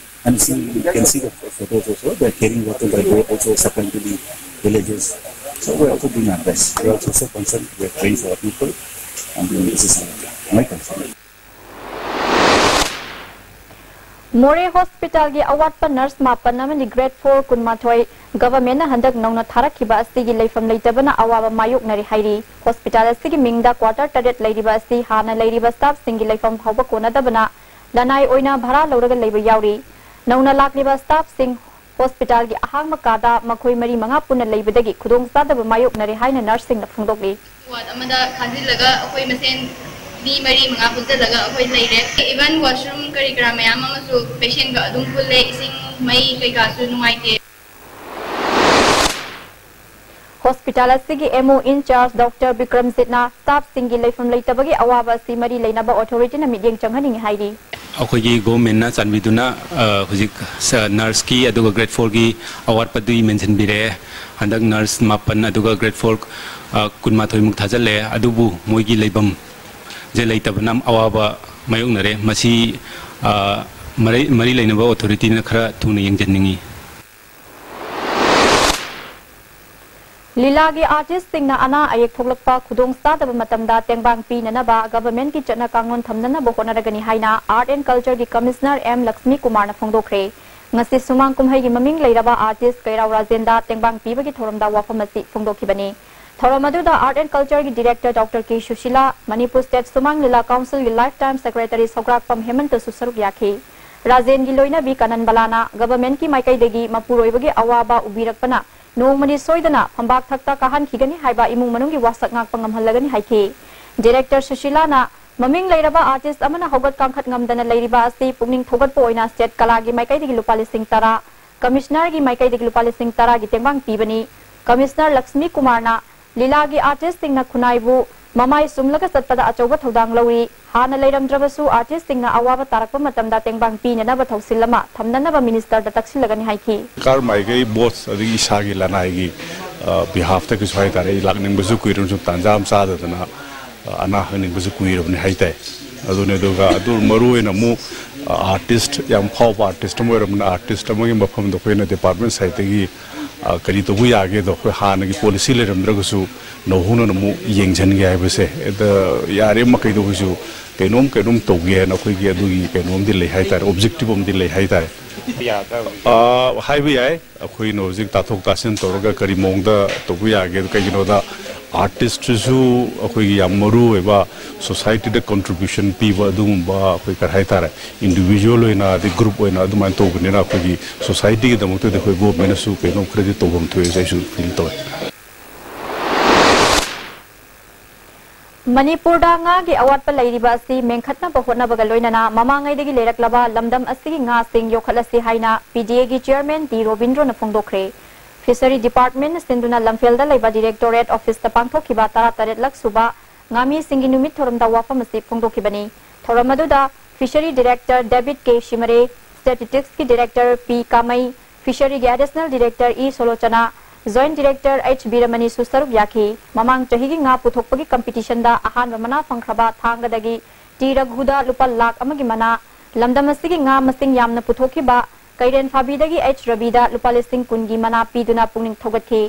And see, you can see the photos also. They are carrying water by boat, also supplying to the villages. So we are also doing our best. We are also so concerned. We are praying for our people. And this is my concern. ꯃꯣꯔꯦ ꯍꯣꯁꯄꯤꯇꯥꯜꯒꯤ ꯑꯋꯥꯠꯄ nurse ꯃꯥꯄꯟ ꯑꯃꯗꯤ grade four ꯀꯨꯟꯃꯥꯊꯣꯏ ꯒꯚꯔꯟꯃꯦꯟꯠꯅ ꯍꯟꯗꯛ ꯅꯧꯅ ꯊꯥꯔꯛꯈꯤꯕ ꯑꯁꯤꯒꯤ ꯂꯩꯐꯝ ꯂꯩꯇꯕꯅ ꯑꯋꯥꯕ ꯃꯥꯌꯣꯛꯅꯔꯤ ꯍꯥꯏꯔꯤ꯫ ꯍꯣꯁꯄꯤꯇꯥꯜ ꯑꯁꯤꯒꯤ ꯃꯤꯡꯗ ꯀ꯭ꯋꯥꯇꯔ ꯇꯔꯦꯠ ꯂꯩꯔꯤꯕ ꯑꯁꯤ ꯍꯥꯟꯅ ꯂꯩꯔꯤꯕ ꯁ꯭ꯇꯥꯐꯁꯤꯡꯒꯤ ꯂꯩꯐꯝ ꯐꯥꯎꯕ ꯀꯣꯟꯅꯗꯕꯅ ꯂꯅꯥꯏ ꯑꯣꯏꯅ ꯚꯔꯥ ꯂꯧꯔꯒ ꯂꯩꯕ ꯌꯥꯎꯔꯤ꯫ ꯅꯧꯅ ꯂꯥꯛꯂꯤꯕ ꯁ꯭ꯇꯥꯐꯁꯤꯡ ꯍꯣꯁꯄꯤꯇꯥꯜꯒꯤ ꯑꯍꯥꯡꯕ ꯀꯥꯗ ꯃꯈꯣꯏ ꯃꯔꯤ ꯃꯉꯥ ꯄꯨꯟꯅ ꯂꯩꯕꯗꯒꯤ ꯈꯨꯗꯣꯡꯆꯥꯗꯕ ꯃꯥꯌꯣꯛꯅꯔꯦ ꯍꯥꯏꯅ ꯅꯔꯁꯁꯤꯡꯅ ꯐꯣꯡꯗꯣꯛꯂꯤ꯫ ꯋꯥꯔꯗ ꯑꯃꯗ ꯈꯥꯖꯤꯜꯂꯒ ꯑꯩꯈꯣꯏ ꯃꯁꯦꯟ ꯃꯤ ꯃꯔꯤ ꯃꯉꯥ ꯄꯨꯟꯁꯤꯜꯂꯒ ꯑꯩꯈꯣꯏ ꯂꯩꯔꯦ꯫ Even washroom ꯀꯔꯤ ꯀꯔꯥ ꯃꯌꯥꯝ ꯑꯃꯁꯨ ꯄꯦꯁꯦꯟꯒ ꯑꯗꯨꯝ ꯄꯨꯜꯂꯦ꯫ ꯏꯁꯤꯡ, ꯃꯩ ꯀꯩꯀꯥꯁꯨ ꯅꯨꯡꯉꯥꯏꯇꯦ꯫ ꯍꯣꯁꯄꯤꯇꯥꯜ ꯑꯁꯤꯒꯤ ꯑꯦꯝ ꯑꯣ ꯏꯟ ꯆꯥꯔꯖ ꯗꯣꯛꯇꯔ ꯕꯤꯀ꯭ꯔꯝꯖꯤꯠꯅ ꯁ꯭ꯇꯥꯐꯁꯤꯡꯒꯤ ꯂꯩꯐꯝ ꯂꯩꯇꯕꯒꯤ ꯑꯋꯥꯕ ꯑꯁꯤ ꯃꯔꯤ ꯂꯩꯅꯕ ꯑꯣꯊꯣꯔꯤꯇꯤꯅ ꯃꯤꯠꯌꯦꯡ ꯆꯪꯍꯟꯅꯤꯡꯏ ꯍꯥꯏꯔꯤ꯫ ꯑꯩꯈꯣꯏꯒꯤ ꯒꯣꯚꯔꯟꯃꯦꯟꯠꯅ ꯆꯥꯟꯕꯤꯗꯨꯅ, ꯑ, ꯍꯧꯖꯤꯛ ꯁ-, ꯅꯔꯁꯀꯤ ꯑꯗꯨꯒ ꯒ꯭ꯔꯦꯗ ꯐꯣꯔꯒꯤ ꯑꯋꯥꯠꯄꯗꯨ ꯃꯦꯟꯁꯤꯟꯕꯤꯔꯛꯑꯦ꯫ ꯍꯟꯗꯛ ꯅꯔꯁ ꯃꯥꯄꯟ ꯑꯗꯨꯒ ꯒ꯭ꯔꯦꯗ ꯐꯣꯔ, ꯑ, ꯀꯨꯟꯃꯥꯊꯣꯏꯃꯨꯛ ꯊꯥꯖꯤꯜꯂꯦ, ꯑꯗꯨꯕꯨ ꯃꯣꯏꯒꯤ ꯂꯩꯐꯝꯁꯦ ꯂꯩꯇꯕꯅ ꯑꯋꯥꯕ ꯃꯥꯌꯣꯛꯅꯔꯦ꯫ ꯃꯁꯤ, ꯑ, ꯃꯔꯤ, ꯃꯔꯤ ꯂꯩꯅꯕ ꯑꯣꯊꯣꯔꯤꯇꯤꯅ ꯈꯔ ꯊꯨꯅ ꯌꯦꯡꯁꯤꯟꯅꯤꯡꯏ꯫ ꯂꯤꯂꯥꯒꯤ ꯑꯥꯔꯇꯤꯁꯁꯤꯡꯅ ꯑꯅꯥ ꯑꯌꯦꯛ ꯊꯣꯛꯂꯛꯄ ꯈꯨꯗꯣꯡ ꯆꯥꯗꯕ ꯃꯇꯝꯗ ꯇꯦꯡꯕꯥꯡ ꯄꯤꯅꯅꯕ ꯒꯚꯔꯟꯃꯦꯟꯠꯀꯤ ꯆꯠꯅ ꯀꯥꯡꯂꯣꯟ ꯊꯝꯅꯅꯕ ꯍꯣꯠꯅꯔꯒꯅꯤ ꯍꯥꯏꯅ ꯑꯥꯔꯠ ꯑꯦꯟ ꯀꯜꯆꯔꯒꯤ ꯀꯃꯤꯁꯅꯔ ꯑꯦꯝ ꯂꯛꯁꯃꯤ ꯀꯨꯃꯥꯔꯅ ꯐꯣꯡꯗꯣꯛꯈ꯭ꯔꯦ꯫ ꯉꯁꯤ ꯁꯨꯃꯥꯡ ꯀꯨꯝꯍꯩꯒꯤ ꯃꯃꯤꯡ ꯂꯩꯔꯕ ꯑꯥꯔꯇꯤꯁ ꯀꯩꯔꯥꯎ ꯔꯥꯖꯦꯟꯗ ꯇꯦꯡꯕꯥꯡ ꯄꯤꯕꯒꯤ ꯊꯧꯔꯝꯗ ꯋꯥꯐꯝ ꯑꯁꯤ ꯐꯣꯡꯗꯣꯛꯈꯤꯕꯅꯤ꯫ ꯊꯧꯔꯝ ꯑꯗꯨꯗ ꯑꯥꯔꯠ ꯑꯦꯟ ꯀꯜꯆꯔꯒꯤ ꯗꯤꯔꯦꯛꯇꯔ ꯗꯣꯛꯇꯔ ꯀꯦ ꯁꯨꯁꯤꯂꯥ, ꯃꯅꯤꯄꯨꯔ ꯁ꯭ꯇꯦꯠ ꯁꯨꯃꯥꯡ ꯂꯤꯂꯥ ꯀꯥꯎꯟꯁꯤꯜꯒꯤ ꯂꯥꯏꯐ ꯇꯥꯏꯝ ꯁꯦꯀ꯭ꯔꯦꯇꯔꯤ ꯁꯧꯒ꯭ꯔꯥꯛꯄꯝ ꯍꯦꯃꯟꯇꯁꯨ ꯁꯔꯨꯛ ꯌꯥꯈꯤ꯫ ꯔꯥꯖꯦꯟꯒꯤ ꯂꯣꯏꯅꯕꯤ ꯀꯥꯅꯟ ꯕꯂꯥꯅ ꯒꯚꯔꯟꯃꯦꯟꯠꯀꯤ ꯃꯥꯏꯀꯩꯗꯒꯤ ꯃꯄꯨꯔꯣꯏꯕꯒꯤ ꯑꯋꯥꯕ ꯎꯕꯤꯔꯛꯄꯅ ꯅꯣꯡꯃꯗꯤ ꯁꯣꯏꯗꯅ ꯐꯝꯕꯥꯛ ꯊꯛꯇ ꯀꯥꯍꯟꯈꯤꯒꯅꯤ ꯍꯥꯏꯕ ꯏꯃꯨꯡ ꯃꯅꯨꯡꯒꯤ ꯋꯥꯁꯛ ꯉꯥꯛꯄ ꯉꯝꯍꯜꯂꯒꯅꯤ ꯍꯥꯏꯈꯤ꯫ ꯗꯤꯔꯦꯛꯇꯔ ꯁꯨꯁꯤꯂꯥꯅ ꯃꯃꯤꯡ ꯂꯩꯔꯕ ꯑꯥꯔꯇꯤꯁ ꯑꯃꯅ ꯍꯧꯒꯠ ꯀꯥꯡꯈꯠ ꯉꯝꯗꯅ ꯂꯩꯔꯤꯕ ꯑꯁꯤ ꯄꯨꯛꯅꯤꯡ ꯊꯧꯒꯠꯄ ꯑꯣꯏꯅ ꯁ꯭ꯇꯦꯠ ꯀꯂꯥꯒꯤ ꯃꯥꯏꯀꯩꯗꯒꯤ ꯂꯨꯄꯥ ꯂꯤꯁꯤꯡ ꯇꯔꯥ, ꯀꯃꯤꯁꯅꯔꯒꯤ ꯃꯥꯏꯀꯩꯗꯒꯤ ꯂꯨꯄꯥ ꯂꯤꯁꯤꯡ ꯇꯔꯥꯒꯤ ꯇꯦꯡꯕꯥꯡ ꯄꯤꯕꯅꯤ꯫ ꯀꯃꯤꯁꯅꯔ ꯂꯛꯁꯃꯤ ꯀꯨꯃꯥꯔꯅ ꯂꯤꯂꯥꯒꯤ ꯑꯥꯔꯇꯤꯁꯁꯤꯡꯅ ꯈꯨꯟꯅꯥꯏꯕꯨ ꯃꯃꯥꯏ ꯁꯨꯝꯂꯒ ꯆꯠꯄꯗ ꯑꯆꯧꯕ ꯊꯧꯗꯥꯡ ꯂꯧꯔꯤ꯫ ꯍꯥꯟꯅ ꯂꯩꯔꯝꯗ꯭ꯔꯕꯁꯨ ꯑꯥꯔꯇꯤꯁꯁꯤꯡꯅ ꯑꯋꯥꯕ ꯇꯥꯔꯛꯄ ꯃꯇꯝꯗ ꯇꯦꯡꯕꯥꯡ ꯄꯤꯅꯅꯕ ꯊꯧꯁꯤꯜ ꯑꯃ ꯊꯝꯅꯅꯕ ꯃꯤꯅꯤꯁꯇꯔꯗ ꯇꯛꯁꯤꯜꯂꯒꯅꯤ ꯍꯥꯏꯈꯤ꯫ ꯁꯔꯀꯥꯔ ꯃꯥꯏꯀꯩ, ꯕꯣꯁ ꯑꯗꯒꯤ ꯏꯁꯥꯒꯤ ꯂꯅꯥꯏꯒꯤ, ꯑ, ꯕꯤꯍꯥꯐꯇꯒꯤꯁꯨ ꯍꯥꯏꯇꯥꯔꯦ, ꯑꯩ ꯂꯥꯛꯅꯤꯡꯕꯁꯨ ꯀꯨꯏꯔꯕꯅꯤ, ꯁꯨꯝ ꯇꯥꯟꯖꯥ ꯑꯃ ꯆꯥꯗꯗꯅ, ꯑ, ꯑꯅꯥ ꯍꯪꯅꯤꯡꯕꯁꯨ ꯀꯨꯏꯔꯕꯅꯤ ꯍꯥꯏꯇꯥꯏ꯫ ꯑꯗꯨꯅꯦ, ꯑꯗꯨꯒ ꯑꯗꯨ ꯃꯔꯨ ꯑꯣꯏꯅ ꯑꯃꯨꯛ, ꯑ, ꯑꯥꯔꯇꯤꯁ, ꯌꯥꯝ ꯐꯥꯎꯕ ꯑꯥꯔꯇꯤꯁ ꯑꯃ ꯑꯣꯏꯔꯕꯅꯤꯅ, ꯑꯥꯔꯇꯤꯁ ꯑꯃꯒꯤ ꯃꯐꯝꯗ ꯑꯩꯈꯣꯏꯅ ꯗꯤꯄꯥꯔꯠꯃꯦꯟ ꯁꯥꯏꯠꯇꯒꯤ, ꯑ, ꯀꯔꯤ ꯇꯧꯕ ꯌꯥꯒꯦꯗꯣ ꯑꯩꯈꯣꯏ ꯍꯥꯟꯅꯒꯤ ꯄꯣꯂꯤꯁꯤ ꯂꯩꯔꯝꯗ꯭ꯔꯒꯁꯨ ꯅꯧꯍꯧꯅꯅ ꯑꯃꯨꯛ ꯌꯦꯡꯁꯤꯟꯒꯦ ꯍꯥꯏꯕꯁꯦ, ꯑꯗ ꯌꯥꯔꯤꯕ ꯃꯈꯩꯗꯣ ꯑꯩꯈꯣꯏꯁꯨ ꯀꯩꯅꯣꯝ ꯀꯩꯅꯣꯝ ꯇꯧꯒꯦ ꯍꯥꯏꯅ ꯑꯩꯈꯣꯏꯒꯤ ꯑꯗꯨꯒꯤ ꯀꯩꯅꯣꯝꯗꯤ ꯂꯩ ꯍꯥꯏꯇꯥꯔꯦ, ꯑꯣꯕꯖꯦꯛꯇꯤꯚ ꯑꯃꯗꯤ ꯂꯩ ꯍꯥꯏꯇꯥꯔꯦ꯫ ꯑ, ꯍꯥꯏꯕ ꯌꯥꯏ꯫ ꯑꯩꯈꯣꯏꯅ ꯍꯧꯖꯤꯛ ꯇꯥꯊꯣꯛ ꯇꯥꯁꯤꯟ ꯇꯧꯔꯒ ꯀꯔꯤ ꯃꯑꯣꯡꯗ ꯇꯧꯕ ꯌꯥꯒꯦ? ꯀꯩꯒꯤꯅꯣꯗ ꯑꯥꯔꯇꯤꯁꯇꯨꯁꯨ ꯑꯩꯈꯣꯏꯒꯤ ꯌꯥꯝ ꯃꯔꯨ ꯑꯣꯏꯕ ꯁꯣꯁꯥꯏꯇꯤꯗ ꯀꯟꯇ꯭ꯔꯤꯕ꯭ꯌꯨꯁꯟ ꯄꯤꯕ ꯑꯗꯨꯒꯨꯝꯕ, ꯑꯩꯈꯣꯏ ꯀꯔꯤ ꯍꯥꯏꯇꯥꯔꯦ, ꯏꯟꯗꯤꯕꯤꯖꯨꯋꯦꯜ ꯑꯣꯏꯅ ꯑꯗꯩ ꯒ꯭ꯔꯨꯞ ꯑꯣꯏꯅ ꯑꯗꯨꯃꯥꯏꯅ ꯇꯧꯕꯅꯤꯅ ꯑꯩꯈꯣꯏꯒꯤ ꯁꯣꯁꯥꯏꯇꯤꯒꯤꯗꯃꯛꯇꯗꯤ ꯑꯩꯈꯣꯏ ꯒꯣꯔꯃꯦꯟꯅꯁꯨ ꯀꯩꯅꯣꯝ ꯈꯔꯗꯤ ꯇꯧꯐꯝ ꯊꯣꯛꯑꯦꯁꯦ ꯑꯩꯁꯨ ꯐꯤꯜ ꯇꯧꯋꯦ꯫ ꯃꯅꯤꯄꯨꯔꯗ ꯉꯥꯒꯤ ꯑꯋꯥꯠꯄ ꯂꯩꯔꯤꯕ ꯑꯁꯤ ꯃꯦꯟꯈꯠꯅꯕ ꯍꯣꯠꯅꯕꯒ ꯂꯣꯏꯅꯅ ꯃꯃꯥꯡꯉꯩꯗꯒꯤ ꯂꯩꯔꯛꯂꯕ ꯂꯝꯗꯝ ꯑꯁꯤꯒꯤ ꯉꯥꯁꯤꯡ ꯌꯣꯛꯈꯠꯂꯁꯤ ꯍꯥꯏꯅ ꯄꯤ ꯗꯤ ꯑꯦꯒꯤ ꯆꯤꯌꯔꯃꯦꯟ ꯇꯤ ꯔꯣꯕꯤꯟꯗ꯭ꯔꯣꯅ ꯐꯣꯡꯗꯣꯛꯈ꯭ꯔꯦ꯫ ꯐꯤꯁꯔꯤ ꯗꯤꯄꯥꯔꯠꯃꯦꯟꯅ ꯁꯤꯟꯗꯨꯅ ꯂꯝꯐꯦꯜꯗ ꯂꯩꯕ ꯗꯤꯔꯦꯛꯇꯣꯔꯦꯠ ꯑꯣꯐꯤꯁꯇ ꯄꯥꯡꯊꯣꯛꯈꯤꯕ ꯇꯔꯥꯇꯔꯦꯠꯂꯛ ꯁꯨꯕ ꯉꯥꯃꯤꯁꯤꯡꯒꯤ ꯅꯨꯃꯤꯠ ꯊꯧꯔꯝꯗ ꯋꯥꯐꯝ ꯑꯁꯤ ꯐꯣꯡꯗꯣꯛꯈꯤꯕꯅꯤ꯫ ꯊꯧꯔꯝ ꯑꯗꯨꯗ ꯐꯤꯁꯔꯤ ꯗꯤꯔꯦꯛꯇꯔ ꯗꯦꯕꯤꯠ ꯀꯦ ꯁꯤꯃꯔꯦ, ꯁ꯭ꯇꯦꯇꯤꯁꯇꯤꯛꯁꯀꯤ ꯗꯤꯔꯦꯛꯇꯔ ꯄꯤ ꯀꯥꯃꯩ, ꯐꯤꯁꯔꯤꯒꯤ additional director E ꯁꯣꯂꯣꯆꯅꯥ, joint director H ꯕꯤꯔꯃꯅꯤꯁꯨ ꯁꯔꯨꯛ ꯌꯥꯈꯤ꯫ ꯃꯃꯥꯡ ꯆꯍꯤꯒꯤ ꯉꯥ ꯄꯨꯊꯣꯛꯄꯒꯤ ꯀꯝꯄꯤꯇꯤꯁꯟꯗ ꯑꯍꯥꯟꯕ ꯃꯅꯥ ꯐꯪꯈ꯭ꯔꯕ ꯊꯥꯡꯒꯗꯒꯤ ꯇꯤ ꯔꯘꯨꯗ ꯂꯨꯄꯥ ꯂꯥꯈ ꯑꯃꯒꯤ ꯃꯅꯥ, ꯂꯝꯗꯝ ꯑꯁꯤꯒꯤ ꯉꯥ ꯃꯁꯤꯡ ꯌꯥꯝꯅ ꯄꯨꯊꯣꯛꯈꯤꯕ ꯀꯩꯔꯦꯟ ꯐꯥꯕꯤꯗꯒꯤ ꯑꯩꯆ ꯔꯕꯤꯗ ꯂꯨꯄꯥ ꯂꯤꯁꯤꯡ ꯀꯨꯟꯒꯤ ꯃꯅꯥ ꯄꯤꯗꯨꯅ ꯄꯨꯛꯅꯤꯡ ꯊꯧꯒꯠꯈꯤ꯫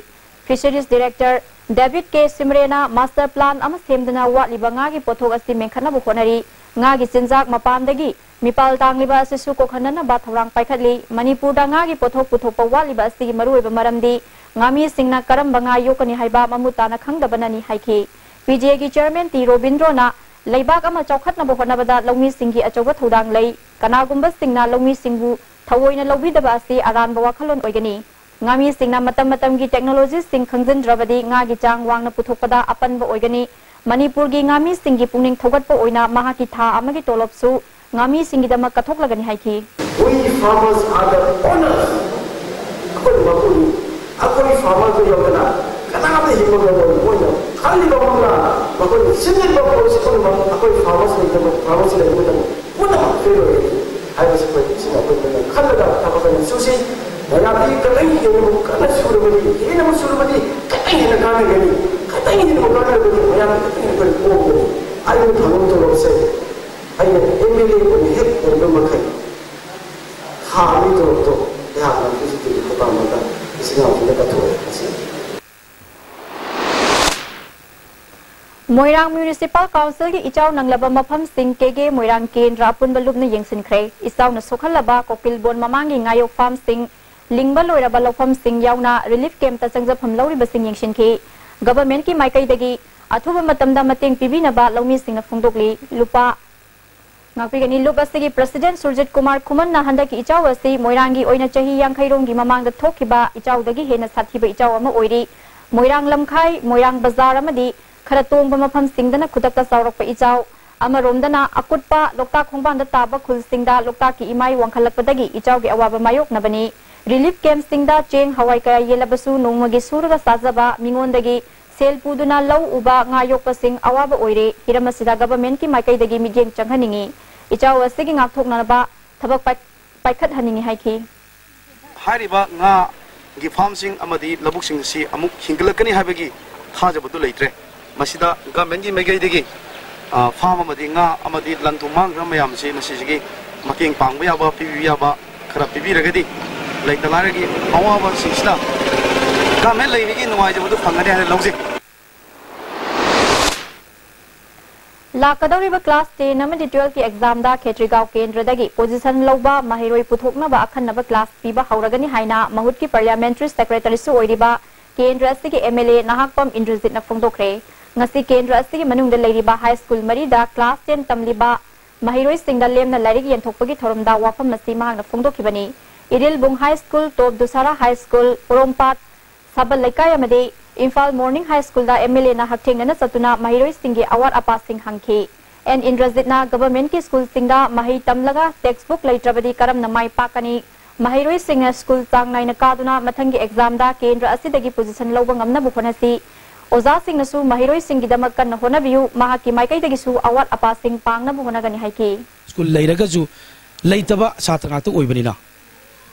ꯐꯤꯁꯔꯤꯁ ꯗꯤꯔꯦꯛꯇꯔ ꯗꯦꯕꯤꯠ ꯀꯦ ꯁꯤꯃꯔꯦꯅ ꯃꯥꯁꯇꯔ ꯄ꯭ꯂꯥꯟ ꯑꯃ ꯁꯦꯝꯗꯨꯅ ꯋꯥꯠꯂꯤꯕ ꯉꯥꯒꯤ ꯄꯣꯠꯊꯣꯛ ꯑꯁꯤ ꯃꯦꯟꯈꯠꯅꯕ ꯍꯣꯠꯅꯔꯤ꯫ ꯉꯥꯒꯤ ꯆꯤꯟꯖꯥꯛ ꯃꯄꯥꯟꯗꯒꯤ ꯃꯤꯄꯥꯜ ꯇꯥꯡꯂꯤꯕ ꯑꯁꯤꯁꯨ ꯀꯣꯛꯍꯟꯅꯅꯕ ꯊꯧꯔꯥꯡ ꯄꯥꯏꯈꯠꯂꯤ꯫ ꯃꯅꯤꯄꯨꯔꯗ ꯉꯥꯒꯤ ꯄꯣꯠꯊꯣꯛ ꯄꯨꯊꯣꯛꯄ ꯋꯥꯠꯂꯤꯕ ꯑꯁꯤꯒꯤ ꯃꯔꯨꯑꯣꯏꯕ ꯃꯔꯝꯗꯤ ꯉꯥꯃꯤꯁꯤꯡꯅ ꯀꯔꯝꯕ ꯉꯥ ꯌꯣꯛꯀꯅꯤ ꯍꯥꯏꯕ ꯃꯃꯨꯠ ꯇꯥꯅ ꯈꯪꯗꯕꯅꯅꯤ ꯍꯥꯏꯈꯤ꯫ ꯄꯤ ꯗꯤ ꯑꯦꯒꯤ ꯆꯤꯌꯔꯃꯦꯟ ꯇꯤ ꯔꯣꯕꯤꯟꯗ꯭ꯔꯣꯅ ꯂꯩꯕꯥꯛ ꯑꯃ ꯆꯥꯎꯈꯠꯅꯕ ꯍꯣꯠꯅꯕꯗ ꯂꯧꯃꯤꯁꯤꯡꯒꯤ ꯑꯆꯧꯕ ꯊꯧꯗꯥꯡ ꯂꯩ꯫ ꯀꯅꯥꯒꯨꯝꯕꯁꯤꯡꯅ ꯂꯧꯃꯤꯁꯤꯡꯕꯨ ꯊꯑꯣꯏꯅ ꯂꯧꯕꯤꯗꯕ ꯑꯁꯤ ꯑꯔꯥꯟꯕ ꯋꯥꯈꯜꯂꯣꯟ ꯑꯣꯏꯒꯅꯤ꯫ ꯉꯥꯃꯤꯁꯤꯡꯅ ꯃꯇꯝ ꯃꯇꯝꯒꯤ ꯇꯦꯛꯅꯣꯂꯣꯖꯤꯁꯤꯡ ꯈꯪꯖꯤꯟꯗ꯭ꯔꯕꯗꯤ ꯉꯥꯒꯤ ꯆꯥꯡ ꯋꯥꯡꯅ ꯄꯨꯊꯣꯛꯄꯗ ꯑꯄꯟꯕ ꯑꯣꯏꯒꯅꯤ꯫ ꯃꯅꯤꯄꯨꯔꯒꯤ ꯉꯥꯃꯤꯁꯤꯡꯒꯤ ꯄꯨꯛꯅꯤꯡ ꯊꯧꯒꯠꯄ ꯑꯣꯏꯅ ꯃꯍꯥꯛꯀꯤ ꯊꯥ ꯑꯃꯒꯤ ꯇꯣꯂꯣꯞꯁꯨ ꯉꯥꯃꯤꯁꯤꯡꯒꯤꯗꯃꯛ ꯀꯠꯊꯣꯛꯂꯒꯅꯤ ꯍꯥꯏꯈꯤ꯫ We farmers are the owners. ꯑꯩꯈꯣꯏꯅ ꯃꯄꯨꯅꯤ꯫ ꯑꯩꯈꯣꯏ farmers ꯇ ꯌꯧꯗꯅ ꯀꯅꯥꯝꯇ ꯍꯤꯡꯕ ꯉꯝꯃꯣꯏ꯫ ꯃꯣꯏꯅ ꯈꯜꯂꯤꯕ ꯃꯪꯂꯥꯟ, ꯃꯈꯣꯏꯅ ꯁꯤꯟꯅꯔꯤꯕ policy ꯄꯨꯝꯅꯃꯛ ꯑꯩꯈꯣꯏ farmers ꯂꯩꯇꯕ, farmers ꯂꯩꯕ ꯃꯇꯝꯗ ꯄꯨꯝꯅꯃꯛ fail ꯑꯣꯏꯒꯅꯤ ꯍꯥꯏꯕꯁꯤ ꯑꯩꯈꯣꯏ ꯁꯤꯅ ꯑꯩꯈꯣꯏ ꯃꯌꯥꯝ ꯈꯜꯂꯒ ꯊꯕꯛ ꯑꯃ ꯁꯨꯁꯤ꯫ ꯃꯌꯥꯝꯗꯤ ꯈꯤꯇꯪ ꯍꯦꯟꯅ ꯀꯟꯅ ꯁꯨꯔꯕꯗꯤ, ꯍꯦꯟꯅ ꯁꯨꯔꯕꯗꯤ ꯈꯤꯇꯪ ꯍꯦꯟꯅ ꯀꯥꯟꯅꯒꯅꯤ꯫ ꯈꯤꯇꯪ ꯍꯦꯟꯅ ꯀꯥꯟꯅꯔꯕꯗꯤ ꯃꯌꯥꯝꯗꯤ ꯈꯤꯇꯪ ꯍꯦꯟꯅ ꯑꯩꯈꯣꯏ ꯀꯣꯝꯒꯅꯤ꯫ ꯑꯩꯅ ꯐꯪꯕ ꯇꯣꯂꯣꯞꯁꯦ ꯑꯩꯅ M L A ꯑꯣꯏꯅ ꯍꯦꯛ ꯑꯣꯏꯕ ꯃꯈꯩ ꯊꯥ ꯑꯃꯒꯤ ꯇꯣꯂꯣꯞꯇꯣ ꯑꯩꯍꯥꯛꯅ ꯍꯧꯖꯤꯛ ꯍꯧꯖꯤꯛ ꯍꯧꯖꯤꯛ ꯃꯇꯥꯡꯗ ꯏꯆꯤꯜ ꯏꯅꯥꯎꯁꯤꯡꯗ ꯀꯠꯊꯣꯛꯑꯦ ꯉꯁꯤ꯫ ꯃꯣꯏꯔꯥꯡ Municipal Council ꯒꯤ ꯏꯆꯥꯎ ꯅꯪꯂꯕ ꯃꯐꯝꯁꯤꯡ ꯀꯦꯒꯦ ꯃꯣꯏꯔꯥꯡ ꯀꯦꯟꯗ꯭ꯔ ꯑꯄꯨꯟꯕ ꯂꯨꯞꯅ ꯌꯦꯡꯁꯤꯟꯈ꯭ꯔꯦ꯫ ꯏꯆꯥꯎꯅ ꯁꯣꯛꯍꯜꯂꯕ ꯀꯣꯀꯤꯜꯕꯣꯟ ꯃꯃꯥꯡꯒꯤ ꯉꯥꯌꯣꯛ farm ꯁꯤꯡ, ꯂꯤꯡꯕ ꯂꯣꯏꯔꯕ ꯂꯧꯐꯝꯁꯤꯡ ꯌꯥꯎꯅ relief camp ꯇ ꯆꯪꯖꯐꯝ ꯂꯧꯔꯤꯕꯁꯤꯡ ꯌꯦꯡꯁꯤꯟꯈꯤ꯫ Government ꯀꯤ ꯃꯥꯏꯀꯩꯗꯒꯤ ꯑꯊꯨꯕ ꯃꯇꯝꯗ ꯃꯇꯦꯡ ꯄꯤꯕꯤꯅꯕ ꯂꯧꯃꯤꯁꯤꯡꯅ ꯐꯣꯡꯗꯣꯛꯂꯤ꯫ ꯂꯨꯄꯥ ꯉꯥꯛꯄꯤꯒꯅꯤ꯫ ꯂꯨꯞ ꯑꯁꯤꯒꯤ President ꯁꯨꯔꯖꯤꯠ ꯀꯨꯃꯥꯔ ꯈꯨꯃꯟꯅ ꯍꯟꯗꯛꯀꯤ ꯏꯆꯥꯎ ꯑꯁꯤ ꯃꯣꯏꯔꯥꯡꯒꯤ ꯑꯣꯏꯅ ꯆꯍꯤ ꯌꯥꯡꯈꯩꯔꯣꯝꯒꯤ ꯃꯃꯥꯡꯗ ꯊꯣꯛꯈꯤꯕ ꯏꯆꯥꯎꯗꯒꯤ ꯍꯦꯟꯅ ꯁꯥꯊꯤꯕ ꯏꯆꯥꯎ ꯑꯃ ꯑꯣꯏꯔꯤ꯫ ꯃꯣꯏꯔꯥꯡ ꯂꯝꯈꯥꯏ, ꯃꯣꯏꯔꯥꯡ ꯕꯖꯥꯔ ꯑꯃꯗꯤ ꯈꯔ ꯇꯣꯡꯕ ꯃꯐꯝꯁꯤꯡꯗꯅ ꯈꯨꯗꯛꯇ ꯆꯥꯎꯔꯛꯄ ꯏꯆꯥꯎ, ꯑꯃꯔꯣꯝꯗꯅ ꯑꯀꯨꯠꯄ ꯂꯣꯛꯇꯥꯛ ꯈꯣꯡꯕꯥꯟꯗ ꯇꯥꯕ ꯈꯨꯜꯁꯤꯡꯗ ꯂꯣꯛꯇꯥꯛꯀꯤ ꯏꯃꯥꯏ ꯋꯥꯡꯈꯠꯂꯛꯄꯗꯒꯤ ꯏꯆꯥꯎꯒꯤ ꯑꯋꯥꯕ ꯃꯥꯌꯣꯛꯅꯕꯅꯤ꯫ Relief camp ꯁꯤꯡꯗ ꯆꯦꯡ ꯍꯋꯥꯏ ꯀꯌꯥ ꯌꯦꯜꯂꯕꯁꯨ ꯅꯣꯡꯃꯒꯤ ꯁꯨꯔꯒ ꯆꯥꯖꯕ ꯃꯤꯉꯣꯟꯗꯒꯤ ꯁꯦꯜ ꯄꯨꯗꯨꯅ ꯂꯧ ꯎꯕ ꯉꯥ ꯌꯣꯛꯄꯁꯤꯡ ꯑꯋꯥꯕ ꯑꯣꯏꯔꯦ꯫ ꯍꯤꯔꯝ ꯑꯁꯤꯗ Government ꯀꯤ ꯃꯥꯏꯀꯩꯗꯒꯤ ꯃꯤꯠꯌꯦꯡ ꯆꯪꯍꯟꯅꯤꯡꯏ꯫ ꯏꯆꯥꯎ ꯑꯁꯤꯒꯤ ꯉꯥꯛꯊꯣꯛꯅꯕ ꯊꯕꯛ ꯄꯥꯏ-, ꯄꯥꯏꯈꯠꯍꯟꯅꯤꯡꯏ ꯍꯥꯏꯈꯤ꯫ ꯍꯥꯏꯔꯤꯕ ꯉꯥꯒꯤ farm ꯁꯤꯡ ꯑꯃꯗꯤ ꯂꯧꯕꯨꯛꯁꯤꯡ ꯑꯁꯤ ꯑꯃꯨꯛ ꯍꯤꯡꯒꯠꯂꯛꯀꯅꯤ ꯍꯥꯏꯕꯒꯤ ꯊꯥꯖꯕꯗꯨ ꯂꯩꯇ꯭ꯔꯦ꯫ ꯃꯁꯤꯗ Government ꯀꯤ ꯃꯥꯏꯀꯩꯗꯒꯤ, ꯑ, farm ꯑꯃꯗꯤ ꯉꯥ ꯑꯃꯗꯤ ꯂꯟ ꯊꯨꯝ ꯃꯥꯡꯈ꯭ꯔꯕ ꯃꯌꯥꯝꯁꯤ ꯃꯁꯤꯁꯤꯒꯤ ꯃꯇꯦꯡ ꯄꯥꯡꯕ ꯌꯥꯕ, ꯄꯤꯕꯤꯕ ꯌꯥꯕ ꯈꯔ ꯄꯤꯕꯤꯔꯒꯗꯤ ꯂꯩꯇ ꯂꯥꯏꯔꯒꯤ ꯑꯋꯥꯕꯁꯤꯡꯁꯤꯗ Government ꯂꯩꯔꯤꯒꯤ ꯅꯨꯡꯉꯥꯏꯖꯕꯗꯨ ꯐꯪꯒꯅꯤ ꯍꯥꯏꯅ ꯂꯧꯖꯩ꯫ ꯂꯥꯛꯀꯗꯧꯔꯤꯕ class ten ꯑꯃꯗꯤ twelve ꯀꯤ exam ꯗ ꯈꯦꯇ꯭ꯔꯤꯒꯥꯎ ꯀꯦꯟꯗ꯭ꯔꯗꯒꯤ position ꯂꯧꯕ ꯃꯍꯩꯔꯣꯏ ꯄꯨꯊꯣꯛꯅꯕ ꯑꯈꯟꯅꯕ class ꯄꯤꯕ ꯍꯧꯔꯒꯅꯤ ꯍꯥꯏꯅ ꯃꯍꯨꯠꯀꯤ Parliamentary Secretary ꯁꯨ ꯑꯣꯏꯔꯤꯕ ꯀꯦꯟꯗ꯭ꯔ ꯑꯁꯤꯒꯤ M L A ꯅꯍꯥꯛꯄꯝ ꯏꯟꯗ꯭ꯔꯖꯤꯠꯅ ꯐꯣꯡꯗꯣꯛꯈ꯭ꯔꯦ꯫ ꯉꯁꯤ ꯀꯦꯟꯗ꯭ꯔ ꯑꯁꯤꯒꯤ ꯃꯅꯨꯡꯗ ꯂꯩꯔꯤꯕ high school ꯃꯔꯤꯗ class ten ꯇꯝꯂꯤꯕ ꯃꯍꯩꯔꯣꯏꯁꯤꯡꯗ ꯂꯦꯝꯅ ꯂꯥꯏꯔꯤꯛ ꯌꯦꯟꯊꯣꯛꯄꯒꯤ ꯊꯧꯔꯝꯗ ꯋꯥꯐꯝ ꯑꯁꯤ ꯃꯍꯥꯛꯅ ꯐꯣꯡꯗꯣꯛꯈꯤꯕꯅꯤ꯫ ꯏꯔꯤꯜꯕꯨꯡ High School, ꯇꯣꯞ ꯗꯨꯁꯥꯔꯥ High School, ꯄꯣꯔꯣꯝꯄꯥꯠ ꯁꯥꯕꯜ ꯂꯩꯀꯥꯏ ꯑꯃꯗꯤ ꯏꯝꯐꯥꯜ ꯃꯣꯔꯅꯤꯡ ꯍꯥꯏ ꯁ꯭ꯀꯨꯜꯗ ꯑꯦꯝ ꯑꯦꯜ ꯑꯦꯅ ꯍꯛꯊꯦꯡꯅꯅ ꯆꯠꯇꯨꯅ ꯃꯍꯩꯔꯣꯏꯁꯤꯡꯒꯤ ꯑꯋꯥꯠ ꯑꯄꯥꯁꯤꯡ ꯍꯪꯈꯤ꯫ ꯑꯦꯟ ꯏꯟꯗ꯭ꯔꯖꯤꯠꯅ ꯒꯚꯔꯟꯃꯦꯟꯠꯀꯤ ꯁ꯭ꯀꯨꯜꯁꯤꯡꯗ ꯃꯍꯩ ꯇꯝꯂꯒ ꯇꯦꯛꯁꯕꯨꯛ ꯂꯩꯇ꯭ꯔꯕꯗꯤ ꯀꯔꯝꯅ ꯃꯥꯏ ꯄꯥꯛꯀꯅꯤ? ꯃꯍꯩꯔꯣꯏꯁꯤꯡꯅ ꯁ꯭ꯀꯨꯜ ꯆꯥꯡ ꯅꯥꯏꯅ ꯀꯥꯗꯨꯅ ꯃꯊꯪꯒꯤ ꯑꯦꯛꯖꯥꯝꯗ ꯀꯦꯟꯗ꯭ꯔ ꯑꯁꯤꯗꯒꯤ ꯄꯣꯖꯤꯁꯟ ꯂꯧꯕ ꯉꯝꯅꯕ ꯍꯣꯠꯅꯁꯤ꯫ ꯑꯣꯖꯥꯁꯤꯡꯅꯁꯨ ꯃꯍꯩꯔꯣꯏꯁꯤꯡꯒꯤꯗꯃꯛ ꯀꯟꯅ ꯍꯣꯠꯅꯕꯤꯌꯨ꯫ ꯃꯍꯥꯛꯀꯤ ꯃꯥꯏꯀꯩꯗꯒꯤꯁꯨ ꯑꯋꯥꯠ ꯑꯄꯥꯁꯤꯡ ꯄꯥꯡꯅꯕ ꯍꯣꯠꯅꯒꯅꯤ ꯍꯥꯏꯈꯤ꯫ ꯁ꯭ꯀꯨꯜ ꯂꯩꯔꯒꯁꯨ ꯂꯩꯇꯕ ꯁꯥꯇ꯭ꯔ ꯉꯥꯛꯇ ꯑꯣꯏꯕꯅꯤꯅ,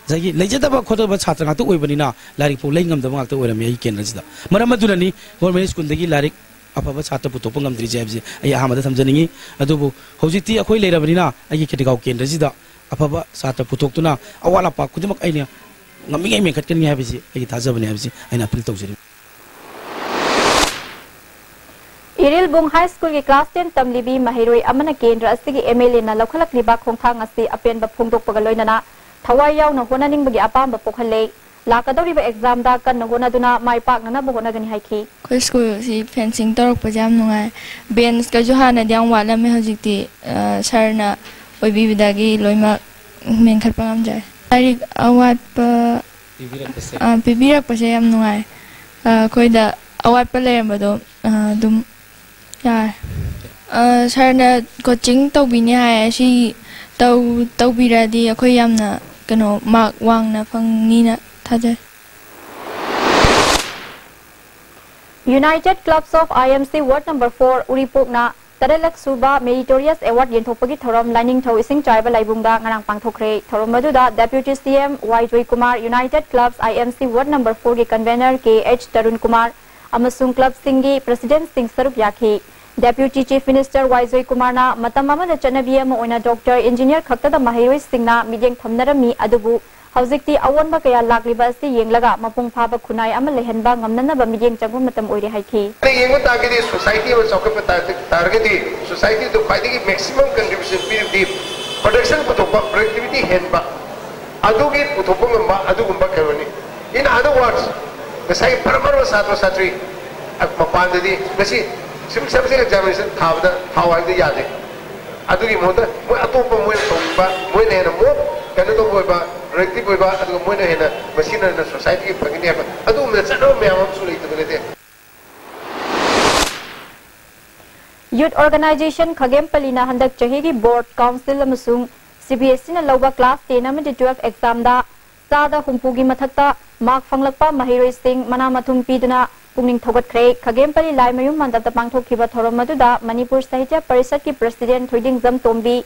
ꯉꯁꯥꯏꯒꯤ ꯂꯩꯖꯗꯕ ꯈꯣꯠꯇꯕ ꯁꯥꯇ꯭ꯔ ꯉꯥꯛꯇ ꯑꯣꯏꯕꯅꯤꯅ ꯂꯥꯏꯔꯤꯛ ꯐꯥꯎ ꯂꯩ ꯉꯝꯗꯕ ꯉꯥꯛꯇ ꯑꯣꯏꯔꯝꯃꯤ ꯑꯩꯒꯤ ꯀꯦꯟꯗ꯭ꯔꯁꯤꯗ꯫ ꯃꯔꯝ ꯑꯗꯨꯅꯅꯤ ꯒꯣꯔꯃꯦꯟ ꯁ꯭ꯀꯨꯜꯗꯒꯤ ꯂꯥꯏꯔꯤꯛ ꯑꯐꯕ ꯁꯥꯇ꯭ꯔ ꯄꯨꯊꯣꯛꯄ ꯉꯝꯗ꯭ꯔꯤꯁꯦ ꯍꯥꯏꯕꯁꯦ ꯑꯩ ꯑꯍꯥꯟꯕꯗ ꯊꯝꯖꯅꯤꯡꯉꯤ꯫ ꯑꯗꯨꯕꯨ ꯍꯧꯖꯤꯛꯇꯤ ꯑꯩꯈꯣꯏ ꯂꯩꯔꯕꯅꯤꯅ ꯑꯩꯒꯤ ꯈꯦꯇ꯭ꯔꯤꯒꯥꯎ ꯀꯦꯟꯗ꯭ꯔꯁꯤꯗ ꯑꯐꯕ ꯁꯥꯇ꯭ꯔ ꯄꯨꯊꯣꯛꯇꯨꯅ ꯑꯋꯥꯠ ꯑꯄꯥ ꯈꯨꯗꯤꯡꯃꯛ ꯑꯩꯅ ꯉꯝꯃꯤꯉꯩ ꯃꯦꯟꯈꯠꯀꯅꯤ ꯍꯥꯏꯕꯁꯤ ꯑꯩꯒꯤ ꯊꯥꯖꯕꯅꯤ ꯍꯥꯏꯕꯁꯤ ꯑꯩꯅ ꯑꯄꯤꯜ ꯇꯧꯖꯔꯤ꯫ ꯏꯔꯤꯜꯕꯨꯡ ꯍꯥꯏ ꯁ꯭ꯀꯨꯜꯒꯤ ꯀ꯭ꯂꯥꯁ ꯇꯦꯟ ꯇꯝꯂꯤꯕꯤ ꯃꯍꯩꯔꯣꯏ ꯑꯃꯅ ꯀꯦꯟꯗ꯭ꯔ ꯑꯁꯤꯒꯤ ꯑꯦꯝ ꯑꯦꯜ ꯑꯦꯅ ꯂꯧꯈꯠꯂꯛꯂꯤꯕ ꯈꯣꯡꯊꯥꯡ ꯑꯁꯤ ꯑꯄꯦꯟꯕ ꯐꯣꯡꯗꯣꯛꯄꯒ ꯂꯣꯏꯅꯅ ꯊꯋꯥꯏ ꯌꯥꯎꯅ ꯍꯣꯠꯅꯅꯤꯡꯕꯒꯤ ꯑꯄꯥꯝꯕ ꯄꯣꯛꯍꯜꯂꯦ꯫ ꯂꯥꯛꯀꯗꯧꯔꯤꯕ ꯑꯦꯛꯖꯥꯝꯗ ꯀꯟꯅ ꯍꯣꯠꯅꯗꯨꯅ ꯃꯥꯏ ꯄꯥꯛꯅꯅꯕ ꯍꯣꯠꯅꯒꯅꯤ ꯍꯥꯏꯈꯤ꯫ ꯑꯩꯈꯣꯏ ꯁ꯭ꯀꯨꯜꯁꯤ ꯐꯦꯟꯁꯤꯡ ꯇꯧꯔꯛꯄꯁꯦ ꯌꯥꯝ ꯅꯨꯡꯉꯥꯏ꯫ ꯕꯦꯟꯁꯀꯁꯨ ꯍꯥꯟꯅꯗꯤ ꯌꯥꯝ ꯋꯥꯠꯂꯝꯃꯦ, ꯍꯧꯖꯤꯛꯇꯤ, ꯑ, ꯁꯥꯔꯅ ꯑꯣꯏꯕꯤꯕꯗꯒꯤ ꯂꯣꯏꯅꯃꯛ ꯃꯦꯟꯈꯠꯄ ꯉꯝꯖꯔꯦ꯫ ꯂꯥꯏꯔꯤꯛ ꯑꯋꯥꯠꯄ, ꯄꯤꯕꯤꯔꯛꯄꯁꯦ꯫ ꯑ, ꯄꯤꯕꯤꯔꯛꯄꯁꯦ ꯌꯥꯝ ꯅꯨꯡꯉꯥꯏ꯫ ꯑ, ꯑꯩꯈꯣꯏꯗ ꯑꯋꯥꯠꯄ ꯂꯩꯔꯝꯕꯗꯣ, ꯑ, ꯑꯗꯨꯝ ꯌꯥꯔꯦ꯫ ꯑ, ꯁꯥꯔꯅ ꯀꯣꯆꯤꯡ ꯇꯧꯕꯤꯅꯤ ꯍꯥꯏ, ꯑꯁꯤ ꯇꯧ-, ꯇꯧꯕꯤꯔꯗꯤ ꯑꯩꯈꯣꯏ ꯌꯥꯝꯅ, ꯀꯩꯅꯣ, ꯃꯥꯔꯛ ꯋꯥꯡꯅ ꯐꯪꯅꯤꯅ ꯊꯥꯖꯩ꯫ United Clubs of I M C Ward Number Four ꯎꯔꯤꯄꯣꯛꯅ ꯇꯔꯦꯠꯂꯛ ꯁꯨꯕ Meritorious Award ꯌꯦꯟꯊꯣꯛꯄꯒꯤ ꯊꯧꯔꯝ ꯂꯥꯏꯅꯤꯡꯊꯧ ꯏꯁꯤꯡ ꯆꯥꯏꯕ ꯂꯥꯏꯕꯨꯡꯗ ꯉꯔꯥꯡ ꯄꯥꯡꯊꯣꯛꯈ꯭ꯔꯦ꯫ ꯊꯧꯔꯝ ꯑꯗꯨꯗ Deputy C M Y Joykumar, United Clubs I M C Ward Number Four ꯒꯤ convener ꯀꯦ ꯑꯩꯆ ꯇꯔꯨꯟ ꯀꯨꯃꯥꯔ ꯑꯃꯁꯨꯡ clubꯁꯤꯡꯒꯤ presidentꯁꯤꯡ ꯁꯔꯨꯛ ꯌꯥꯈꯤ꯫ Deputy Chief Minister ꯋꯥꯏ ꯖꯣꯏꯀꯨꯃꯥꯔꯅ ꯃꯇꯝ ꯑꯃꯗ ꯆꯠꯅꯕꯤ ꯑꯃ ꯑꯣꯏꯅ doctor, engineer ꯈꯛꯇꯗ ꯃꯍꯩꯔꯣꯏꯁꯤꯡꯅ ꯃꯤꯠꯌꯦꯡ ꯊꯝꯅꯔꯝꯃꯤ, ꯑꯗꯨꯕꯨ ꯍꯧꯖꯤꯛꯇꯤ ꯑꯑꯣꯟꯕ ꯀꯌꯥ ꯂꯥꯛꯂꯤꯕ ꯑꯁꯤ ꯌꯦꯡꯂꯒ ꯃꯄꯨꯡ ꯐꯥꯕ ꯈꯨꯟꯅꯥꯏ ꯑꯃ ꯂꯩꯍꯟꯕ ꯉꯝꯅꯅꯕ ꯃꯤꯠꯌꯦꯡ ꯆꯪꯕ ꯃꯇꯝ ꯑꯣꯏꯔꯦ ꯍꯥꯏꯈꯤ꯫ ꯌꯦꯡꯕ ꯇꯥꯔꯒꯗꯤ, society ꯑꯃ ꯆꯥꯎꯈꯠꯄ ꯇꯥꯔ-, ꯇꯥꯔꯒꯗꯤ, societyꯗ ꯈ꯭ꯋꯥꯏꯗꯒꯤ maximum contribution ꯄꯤꯔꯤꯕꯗꯤ production ꯄꯨꯊꯣꯛꯄ, productivity ꯍꯦꯟꯕ, ꯑꯗꯨꯒꯤ ꯄꯨꯊꯣꯛꯄ ꯉꯝꯕ ꯑꯗꯨꯒꯨꯝꯕ ꯀꯩꯅꯣꯅꯤ꯫ In other words, ꯉꯁꯥꯏꯒꯤ ꯄꯔꯃꯔꯕ ꯁꯥꯇ꯭ꯔ ꯁꯥꯇ꯭ꯔꯤ ꯃꯄꯥꯟꯗꯗꯤ ꯉꯁꯤ civil service examination ꯊꯥꯕꯗ ꯊꯥꯎ ꯍꯥꯏꯕꯗ ꯌꯥꯗꯦ꯫ ꯑꯗꯨꯒꯤ ꯃꯍꯨꯠꯇ ꯃꯣꯏ ꯑꯇꯣꯞꯄ ꯃꯣꯏꯅ ꯇꯧꯅꯤꯡꯕ, ꯃꯣꯏꯅ ꯍꯦꯟꯅ more ꯀꯩꯅꯣ ꯇꯧꯕ ꯑꯣꯏꯕ, ꯄ꯭ꯔꯗꯛꯇꯤꯚ ꯑꯣꯏꯕ, ꯑꯗꯨꯒ ꯃꯣꯏꯅ ꯍꯦꯟꯅ ꯃꯁꯤꯅ ꯍꯦꯟꯅ ꯁꯣꯁꯥꯏꯇꯤꯒꯤ ꯐꯒꯅꯤ ꯍꯥꯏꯕ ꯑꯗꯨꯒꯨꯝꯕ ꯆꯠꯅꯕ ꯃꯌꯥꯝ ꯑꯃꯁꯨ ꯂꯩꯇꯕ ꯅꯠꯇꯦ꯫ Youth Organization ꯈꯥꯒꯦꯝꯄꯜꯂꯤꯅ ꯍꯟꯗꯛ ꯆꯍꯤꯒꯤ ꯕꯣꯔꯗ, ꯀꯥꯎꯟꯁꯤꯜ ꯑꯃꯁꯨꯡ ꯁꯤ ꯕꯤ ꯑꯦꯁ ꯏꯅ ꯂꯧꯕ ꯀ꯭ꯂꯥꯁ ꯇꯦꯟ ꯑꯃꯗꯤ ꯇꯨꯋꯦꯜꯐ ꯑꯦꯛꯖꯥꯝꯗ ꯆꯥꯗ ꯍꯨꯝꯐꯨꯒꯤ ꯃꯊꯛꯇ ꯃꯥꯔꯛ ꯐꯪꯂꯛꯄ ꯃꯍꯩꯔꯣꯏꯁꯤꯡ ꯃꯅꯥ ꯃꯊꯨꯝ ꯄꯤꯗꯨꯅ ꯄꯨꯛꯅꯤꯡ ꯊꯧꯒꯠꯈ꯭ꯔꯦ꯫ ꯈꯥꯒꯦꯝꯄꯜꯂꯤ ꯂꯥꯏꯃꯌꯨꯝ ꯃꯟꯗꯞꯇ ꯄꯥꯡꯊꯣꯛꯈꯤꯕ ꯊꯧꯔꯝ ꯑꯗꯨꯗ ꯃꯅꯤꯄꯨꯔ ꯁꯥꯍꯤꯇ꯭ꯌ ꯄꯔꯤꯁꯠꯀꯤ ꯄ꯭ꯔꯁꯤꯗꯦꯟ ꯊꯣꯏꯗꯤꯡꯖꯝ ꯇꯣꯝꯕꯤ,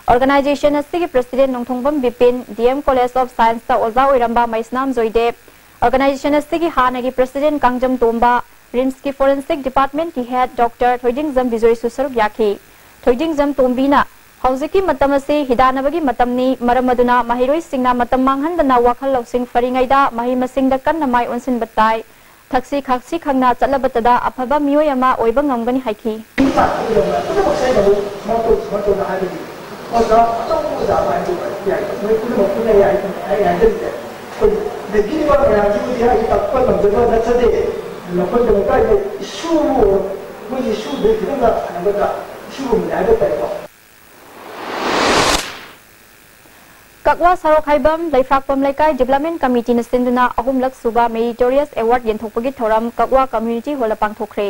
ꯑꯣꯔꯒꯅꯥꯏꯖꯦꯁꯟ ꯑꯁꯤꯒꯤ president Nongthongbam Bipin, D M college of ꯁꯥꯏꯟꯁꯇ ꯑꯣꯖꯥ ꯑꯣꯏꯔꯝꯕ ꯃꯩꯁꯅꯥꯝ ꯖꯣꯏꯗꯦꯕ, ꯑꯣꯔꯒꯅꯥꯏꯖꯦꯁꯟ ꯑꯁꯤꯒꯤ ꯍꯥꯟꯅꯒꯤ ꯄ꯭ꯔꯁꯤꯗꯦꯟ ꯀꯥꯡꯖꯝ ꯇꯣꯝꯕ, ꯔꯤꯝꯁꯀꯤ ꯐꯣꯔꯦꯟꯁꯤꯛ ꯗꯤꯄꯥꯔꯠꯃꯦꯟꯠꯀꯤ ꯍꯦꯗ ꯗꯣꯛꯇꯔ ꯊꯣꯏꯗꯤꯡꯖꯝ ꯕꯤꯖꯣꯏꯁꯨ ꯁꯔꯨꯛ ꯌꯥꯈꯤ꯫ ꯊꯣꯏꯗꯤꯡꯖꯝ ꯇꯣꯝꯕꯤꯅ, "ꯍꯧꯖꯤꯛꯀꯤ ꯃꯇꯝ ꯑꯁꯤ ꯍꯤꯗꯥꯟꯅꯕꯒꯤ ꯃꯇꯝꯅꯤ, ꯃꯔꯝ ꯑꯗꯨꯅ ꯃꯍꯩꯔꯣꯏꯁꯤꯡꯅ ꯃꯇꯝ ꯃꯥꯡꯍꯟꯗꯅ ꯋꯥꯈꯜ ꯂꯧꯁꯤꯡ ꯐꯔꯤꯉꯩꯗ ꯃꯍꯩ ꯃꯁꯤꯡꯗ ꯀꯟꯅ ꯃꯥꯏ ꯑꯣꯟꯁꯤꯟꯕ ꯇꯥꯏ꯫ ꯊꯛꯁꯤ ꯈꯥꯁꯤ ꯈꯪꯅ ꯆꯠꯂꯕꯇꯗ ꯑꯐꯕ ꯃꯤꯑꯣꯏ ꯑꯃ ꯑꯣꯏꯕ ꯉꯝꯒꯅꯤ" ꯍꯥꯏꯈꯤ꯫ ꯄꯨꯝꯅꯃꯛꯁꯦ ꯑꯩꯅ ꯑꯃꯨꯛ ꯁꯨꯃꯥꯏꯅ ꯇꯧ, ꯁꯨꯃꯥꯏꯅ ꯇꯧꯅ ꯍꯥꯏꯕꯗꯤ ꯑꯣꯖꯥ ꯑꯆꯧꯕ ꯑꯣꯖꯥ ꯑꯃ ꯍꯥꯏꯗꯣ ꯌꯥꯏ, ꯃꯣꯏ ꯄꯨꯝꯅꯃꯛ ꯄꯨꯟꯅ ꯌꯥꯏ, ꯑꯩ ꯍꯥꯏꯖꯔꯤꯁꯦ꯫ ꯑꯩꯈꯣꯏ ꯂꯩꯕꯤꯔꯤꯕ ꯃꯌꯥꯝꯁꯤꯕꯨꯗꯤ ꯑꯩ ꯇꯥꯛꯄ ꯉꯝꯖꯕ ꯅꯠꯆꯗꯦ꯫ ꯃꯈꯣꯏꯒꯤꯗꯃꯛꯇ ꯑꯩꯅ ꯏꯁꯨ, ꯃꯣꯏꯒꯤ ꯏꯁꯨꯗꯩ ꯈꯤꯇꯪꯒ ꯍꯥꯏꯒꯗ꯭ꯔꯥ, ꯏꯁꯨꯒꯨꯝꯕꯅꯤ ꯍꯥꯏꯕ ꯇꯥꯏꯀꯣ꯫ ꯀꯛꯋꯥ ꯁꯣꯔꯣꯛ ꯍꯥꯏꯕꯝ ꯂꯩꯐ꯭ꯔꯥꯛꯄꯝ ꯂꯩꯀꯥꯏ ꯗꯤꯕꯦꯂꯞꯃꯦꯟ ꯀꯃꯤꯇꯤꯅ ꯁꯤꯟꯗꯨꯅ ꯑꯍꯨꯝꯂꯛ ꯁꯨꯕ ꯃꯦꯔꯤꯇꯣꯔꯤꯌꯁ ꯑꯦꯋꯥꯔꯗ ꯌꯦꯟꯊꯣꯛꯄꯒꯤ ꯊꯧꯔꯝ ꯀꯛꯋꯥ ꯀꯝꯃ꯭ꯌꯨꯅꯤꯇꯤ ꯍꯣꯜꯗ ꯄꯥꯡꯊꯣꯛꯈ꯭ꯔꯦ꯫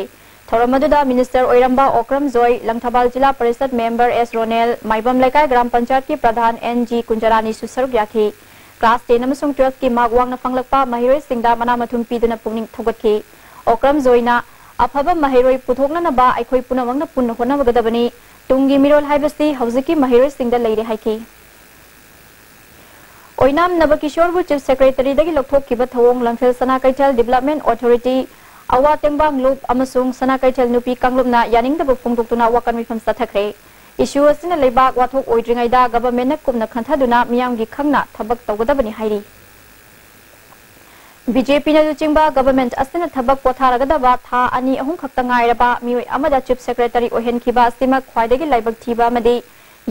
ꯊꯧꯔꯝ ꯑꯗꯨꯗ ꯃꯤꯅꯤꯁꯇꯔ ꯑꯣꯏꯔꯝꯕ ꯑꯣꯀ꯭ꯔꯝ ꯖꯣꯏ, ꯂꯪꯊꯕꯥꯜ ꯖꯤꯂꯥ ꯄꯔꯤꯁꯗ ꯃꯦꯝꯕꯔ ꯑꯦꯁ ꯔꯣꯅꯦꯜ, ꯃꯥꯏꯕꯝ ꯂꯩꯀꯥꯏ ꯒ꯭ꯔꯥꯝ ꯄꯟꯆꯥꯌꯠꯀꯤ ꯄ꯭ꯔꯙꯥꯟ ꯑꯦꯟ ꯖꯤ ꯀꯨꯟꯖꯔꯥꯅꯤꯁꯨ ꯁꯔꯨꯛ ꯌꯥꯈꯤ꯫ ꯀ꯭ꯂꯥꯁ ꯇꯦꯟ ꯑꯃꯁꯨꯡ ꯇꯨꯋꯦꯜꯐꯀꯤ ꯃꯥꯔꯛ ꯋꯥꯡꯅ ꯐꯪꯂꯛꯄ ꯃꯍꯩꯔꯣꯏꯁꯤꯡꯗ ꯃꯅꯥ ꯃꯊꯨꯝ ꯄꯤꯗꯨꯅ ꯄꯨꯛꯅꯤꯡ ꯊꯧꯒꯠꯈꯤ꯫ ꯑꯣꯀ꯭ꯔꯝ ꯖꯣꯏꯅ, "ꯑꯐꯕ ꯃꯍꯩꯔꯣꯏ ꯄꯨꯊꯣꯛꯅꯅꯕ ꯑꯩꯈꯣꯏ ꯄꯨꯝꯅꯃꯛꯅ ꯄꯨꯟꯅ ꯍꯣꯠꯅꯒꯗꯕꯅꯤ꯫ ꯇꯨꯡꯒꯤ ꯃꯤꯔꯣꯜ ꯍꯥꯏꯕꯁꯤ ꯍꯧꯖꯤꯛꯀꯤ ꯃꯍꯩꯔꯣꯏꯁꯤꯡꯗ ꯂꯩꯔꯦ" ꯍꯥꯏꯈꯤ꯫ ꯑꯣꯏꯅꯥꯝ ꯅꯕꯀꯤꯁꯣꯔꯕꯨ ꯆꯤꯐ ꯁꯦꯀ꯭ꯔꯦꯇꯔꯤꯗꯒꯤ ꯂꯧꯊꯣꯛꯈꯤꯕ ꯊꯧꯑꯣꯡ ꯂꯝꯐꯦꯜ ꯁꯅꯥ ꯀꯩꯊꯦꯜ ꯗꯤꯕꯦꯂꯞꯃꯦꯟ ꯑꯣꯊꯣꯔꯤꯇꯤ, ꯑꯋꯥ ꯇꯦꯡꯕꯥꯡ ꯂꯨꯞ ꯑꯃꯁꯨꯡ ꯁꯅꯥ ꯀꯩꯊꯦꯜ ꯅꯨꯄꯤ ꯀꯥꯡꯂꯨꯞꯅ ꯌꯥꯅꯤꯡꯗꯕ ꯐꯣꯡꯗꯣꯛꯇꯨꯅ ꯋꯥꯀꯠ ꯃꯤꯐꯝ ꯆꯠꯊꯈ꯭ꯔꯦ꯫ ꯏꯁꯨ ꯑꯁꯤꯅ ꯂꯩꯕꯥꯛ ꯋꯥꯊꯣꯛ ꯑꯣꯏꯗ꯭ꯔꯤꯉꯩꯗ ꯒꯚꯔꯟꯃꯦꯟꯠꯅ ꯀꯨꯞꯅ ꯈꯟꯊꯗꯨꯅ ꯃꯤꯌꯥꯝꯒꯤ ꯈꯪꯅ ꯊꯕꯛ ꯇꯧꯒꯗꯕꯅꯤ ꯍꯥꯏꯔꯤ꯫ ꯕꯤ ꯖꯦ ꯄꯤꯅ ꯂꯨꯆꯤꯡꯕ ꯒꯚꯔꯟꯃꯦꯟꯠ ꯑꯁꯤꯅ ꯊꯕꯛ ꯄꯣꯊꯥꯔꯒꯗꯕ ꯊꯥ ꯑꯅꯤ ꯑꯍꯨꯝ ꯈꯛꯇ ꯉꯥꯏꯔꯕ ꯃꯤꯑꯣꯏ ꯑꯃꯗ ꯆꯤꯐ ꯁꯦꯀ꯭ꯔꯦꯇꯔꯤ ꯑꯣꯏꯍꯟꯈꯤꯕ ꯑꯁꯤꯃꯛ ꯈ꯭ꯋꯥꯏꯗꯒꯤ ꯂꯥꯏꯕꯛ ꯊꯤꯕ ꯑꯃꯗꯤ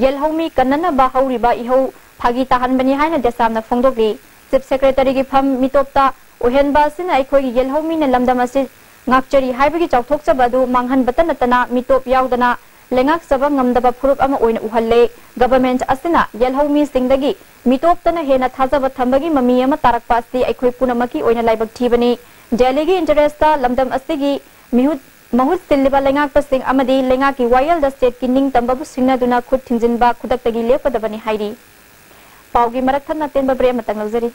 ꯌꯦꯜꯍꯧꯃꯤ ꯀꯟꯅꯅꯕ ꯍꯧꯔꯤꯕ ꯏꯍꯧ ꯐꯥꯒꯤ ꯇꯥꯍꯟꯕꯅꯤ ꯍꯥꯏꯅ ꯗꯦꯁꯥꯝꯅ ꯐꯣꯡꯗꯣꯛꯂꯤ꯫ ꯆꯤꯐ ꯁꯦꯀ꯭ꯔꯦꯇꯔꯤꯒꯤ ꯐꯝ ꯃꯤꯇꯣꯞꯇ ꯑꯣꯏꯍꯟꯕ ꯑꯁꯤꯅ ꯑꯩꯈꯣꯏꯒꯤ ꯌꯦꯜꯍꯧꯃꯤꯅ ꯂꯝꯗꯝ ꯑꯁꯤ ꯉꯥꯛꯆꯔꯤ ꯍꯥꯏꯕꯒꯤ ꯆꯥꯎꯊꯣꯛꯆꯕ ꯑꯗꯨ ꯃꯥꯡꯍꯟꯕꯇ ꯅꯠꯇꯅ ꯃꯤꯇꯣꯞ ꯌꯥꯎꯗꯅ ꯂꯩꯉꯥꯛꯆꯕ ꯉꯝꯗꯕ ꯐꯨꯔꯨꯞ ꯑꯃ ꯑꯣꯏꯅ ꯎꯍꯜꯂꯦ꯫ ꯒꯚꯔꯟꯃꯦꯟꯠ ꯑꯁꯤꯅ ꯌꯦꯜꯍꯧ ꯃꯤꯁꯤꯡꯗꯒꯤ ꯃꯤꯇꯣꯞꯇꯅ ꯍꯦꯟꯅ ꯊꯥꯖꯕ ꯊꯝꯕꯒꯤ ꯃꯃꯤ ꯑꯃ ꯇꯥꯔꯛꯄ ꯑꯁꯤ ꯑꯩꯈꯣꯏ ꯄꯨꯝꯅꯃꯛꯀꯤ ꯑꯣꯏꯅ ꯂꯥꯏꯕꯛ ꯊꯤꯕꯅꯤ꯫ ꯗꯦꯜꯂꯤꯒꯤ ꯏꯟꯇꯔꯦꯁꯇ ꯂꯝꯗꯝ ꯑꯁꯤꯒꯤ ꯃꯤꯍꯨꯠ, ꯃꯍꯨꯠ ꯁꯤꯜꯂꯤꯕ ꯂꯩꯉꯥꯛꯄꯁꯤꯡ ꯑꯃꯗꯤ ꯂꯩꯉꯥꯛꯀꯤ ꯋꯥꯌꯦꯜꯗ ꯁ꯭ꯇꯦꯠꯀꯤ ꯅꯤꯡꯇꯝꯕꯕꯨ ꯁꯤꯡꯅꯗꯨꯅ ꯈꯨꯠ ꯊꯤꯡꯖꯤꯟꯕ ꯈꯨꯗꯛꯇꯒꯤ ꯂꯦꯞꯀꯗꯕꯅꯤ ꯍꯥꯏꯔꯤ꯫ ꯄꯥꯎꯒꯤ ꯃꯔꯛ ꯊꯠꯅ ꯑꯇꯦꯟꯕ ꯕ꯭ꯔꯦꯛ ꯑꯃꯇꯪ ꯂꯧꯖꯔꯤ꯫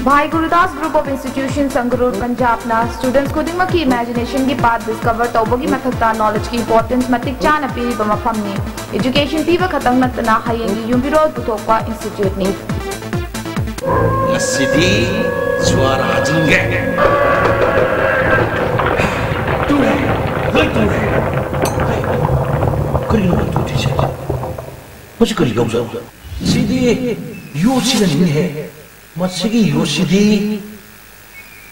Bhai Gurudas Group of Institutions, Sangrur, Punjabꯅ ꯁ꯭ꯇꯨꯗꯦꯟꯠꯁ ꯈꯨꯗꯤꯡꯃꯛꯀꯤ ꯏꯃꯦꯖꯤꯅꯦꯁꯟꯒꯤ ꯄꯥꯊ ꯗꯤꯁꯀꯚꯔ ꯇꯧꯕꯒꯤ ꯃꯊꯛꯇ ꯅꯣꯂꯦꯖꯀꯤ ꯏꯝꯄꯣꯔꯇꯦꯟꯁ ꯃꯇꯤꯛ ꯆꯥꯅ ꯄꯤꯔꯤꯕ ꯃꯐꯝꯅꯤ꯫ ꯑꯦꯖꯨꯀꯦꯁꯟ ꯄꯤꯕ ꯈꯛꯇꯪ ꯅꯠꯇꯅ ꯍꯌꯦꯡꯒꯤ ꯌꯨꯝꯕꯤꯔꯣꯜ ꯄꯨꯊꯣꯛꯄ ꯏꯟꯁꯇꯤꯇ꯭ꯌꯨꯠꯅꯤ꯫ ꯉꯁꯤꯗꯤ ꯖ꯭ꯋꯥꯔ ꯍꯥꯖꯤꯟꯒꯦ꯫ ꯇꯨꯔꯦ, ꯂꯣꯏ ꯇꯨꯔꯦ꯫ ꯍꯩ, ꯀꯔꯤꯅꯣ ꯃꯣꯏ ꯇꯨꯗ꯭ꯔꯤꯁꯦ? ꯃꯁꯤ ꯀꯔꯤ ꯌꯥꯎꯖꯥꯠꯅꯣ? ꯁꯤꯗꯤ ꯌꯣꯠꯁꯤꯅꯅꯤꯅꯦꯍꯦ꯫ ꯃꯁꯤꯒꯤ ꯌꯣꯠꯁꯤꯗꯤ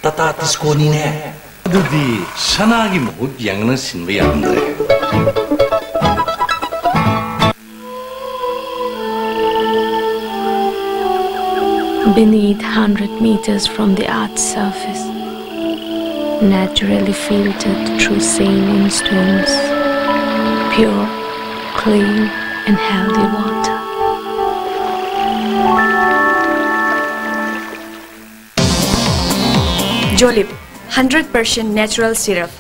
ꯇꯥꯇꯥ ꯇꯤꯁꯀꯣꯅꯤꯅꯦ꯫ ꯑꯗꯨꯗꯤ ꯁꯅꯥꯒꯤ ꯃꯍꯨꯠ ꯌꯦꯡꯅ ꯁꯤꯟꯕ ꯌꯥꯔꯝꯗ꯭ꯔꯦ꯫ Beneath hundred meters from the earth's surface, naturally filtered through saline stones, pure, clean and healthy water. Jolib, hundred percent natural syrup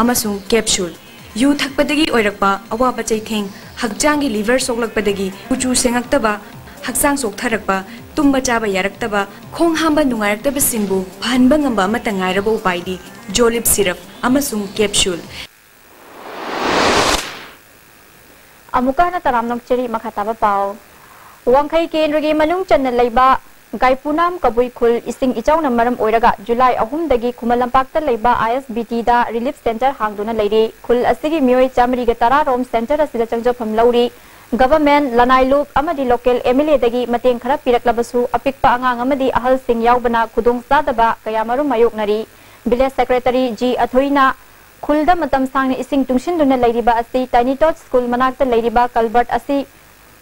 ꯑꯃꯁꯨꯡ capsule꯫ ꯌꯨ ꯊꯛꯄꯗꯒꯤ ꯑꯣꯏꯔꯛꯄ ꯑꯋꯥꯕ ꯆꯩꯊꯦꯡ, ꯍꯛꯆꯥꯡꯒꯤ ꯂꯤꯚꯔ ꯁꯣꯛꯂꯛꯄꯗꯒꯤ ꯀꯨꯆꯨ ꯁꯦꯡꯉꯛꯇꯕ, ꯍꯛꯆꯥꯡ ꯆꯣꯛꯊꯔꯛꯄ, ꯇꯨꯝꯕ ꯆꯥꯕ ꯌꯥꯔꯛꯇꯕ, ꯈꯣꯡ ꯍꯥꯝꯕ ꯅꯨꯡꯉꯥꯏꯔꯛꯇꯕꯁꯤꯡꯕꯨ ꯐꯍꯟꯕ ꯉꯝꯕ ꯑꯃꯠꯇ ꯉꯥꯏꯔꯕ ꯎꯄꯥꯏꯗꯤ ꯖꯣꯂꯤꯞ ꯁꯤꯔꯞ ꯑꯃꯁꯨꯡ ꯀꯦꯞꯁꯨꯜ꯫ ꯑꯃꯨꯛꯀ ꯍꯟꯅ ꯇꯔꯥꯝꯅ ꯑꯣꯛꯆꯔꯤ꯫ ꯃꯈꯥ ꯇꯥꯕ ꯄꯥꯎ꯫ ꯋꯥꯡꯈꯩ ꯀꯦꯟꯗ꯭ꯔꯒꯤ ꯃꯅꯨꯡ ꯆꯟꯅ ꯂꯩꯕ ꯒꯥꯏꯄꯨꯅꯥꯝ ꯀꯕꯨꯏ ꯈꯨꯜ ꯏꯁꯤꯡ ꯏꯆꯥꯎꯅ ꯃꯔꯝ ꯑꯣꯏꯔꯒ ꯖꯨꯂꯥꯏ ꯑꯍꯨꯝꯗꯒꯤ ꯈꯨꯃꯟ ꯂꯝꯄꯥꯛꯇ ꯂꯩꯕ ꯑꯥꯏ ꯑꯦꯁ ꯕꯤ ꯇꯤꯗ ꯔꯤꯂꯤꯐ ꯁꯦꯟꯇꯔ ꯍꯥꯡꯗꯨꯅ ꯂꯩꯔꯤ꯫ ꯈꯨꯜ ꯑꯁꯤꯒꯤ ꯃꯤꯑꯣꯏ ꯆꯥꯃꯔꯤꯒ ꯇꯔꯥ ꯔꯣꯝ ꯁꯦꯟꯇꯔ ꯑꯁꯤꯗ ꯆꯪꯖꯐꯝ ꯂꯧꯔꯤ꯫ ꯒꯚꯔꯟꯃꯦꯟꯠ, ꯂꯅꯥꯏ ꯂꯨꯞ ꯑꯃꯗꯤ ꯂꯣꯀꯦꯜ ꯑꯦꯝ ꯑꯦꯜ ꯑꯦꯗꯒꯤ ꯃꯇꯦꯡ ꯈꯔ ꯄꯤꯔꯛꯂꯕꯁꯨ ꯑꯄꯤꯛꯄ ꯑꯉꯥꯡ ꯑꯃꯗꯤ ꯑꯍꯜꯁꯤꯡ ꯌꯥꯎꯕꯅ ꯈꯨꯗꯣꯡꯆꯥꯗꯕ ꯀꯌꯥꯃꯔꯨꯝ ꯃꯥꯌꯣꯛꯅꯔꯤ꯫ ꯚꯤꯂꯦꯖ ꯁꯦꯀ꯭ꯔꯦꯇꯔꯤ ꯖꯤ ꯑꯊꯣꯏꯅ ꯈꯨꯜꯗ ꯃꯇꯝ ꯁꯥꯡꯅ ꯏꯁꯤꯡ ꯇꯨꯡꯁꯤꯟꯗꯨꯅ ꯂꯩꯔꯤꯕ ꯑꯁꯤ ꯇꯥꯏꯅꯤ ꯇꯣꯠ ꯁ꯭ꯀꯨꯜ ꯃꯅꯥꯛꯇ ꯂꯩꯔꯤꯕ ꯀꯜꯚꯔꯠ ꯑꯁꯤ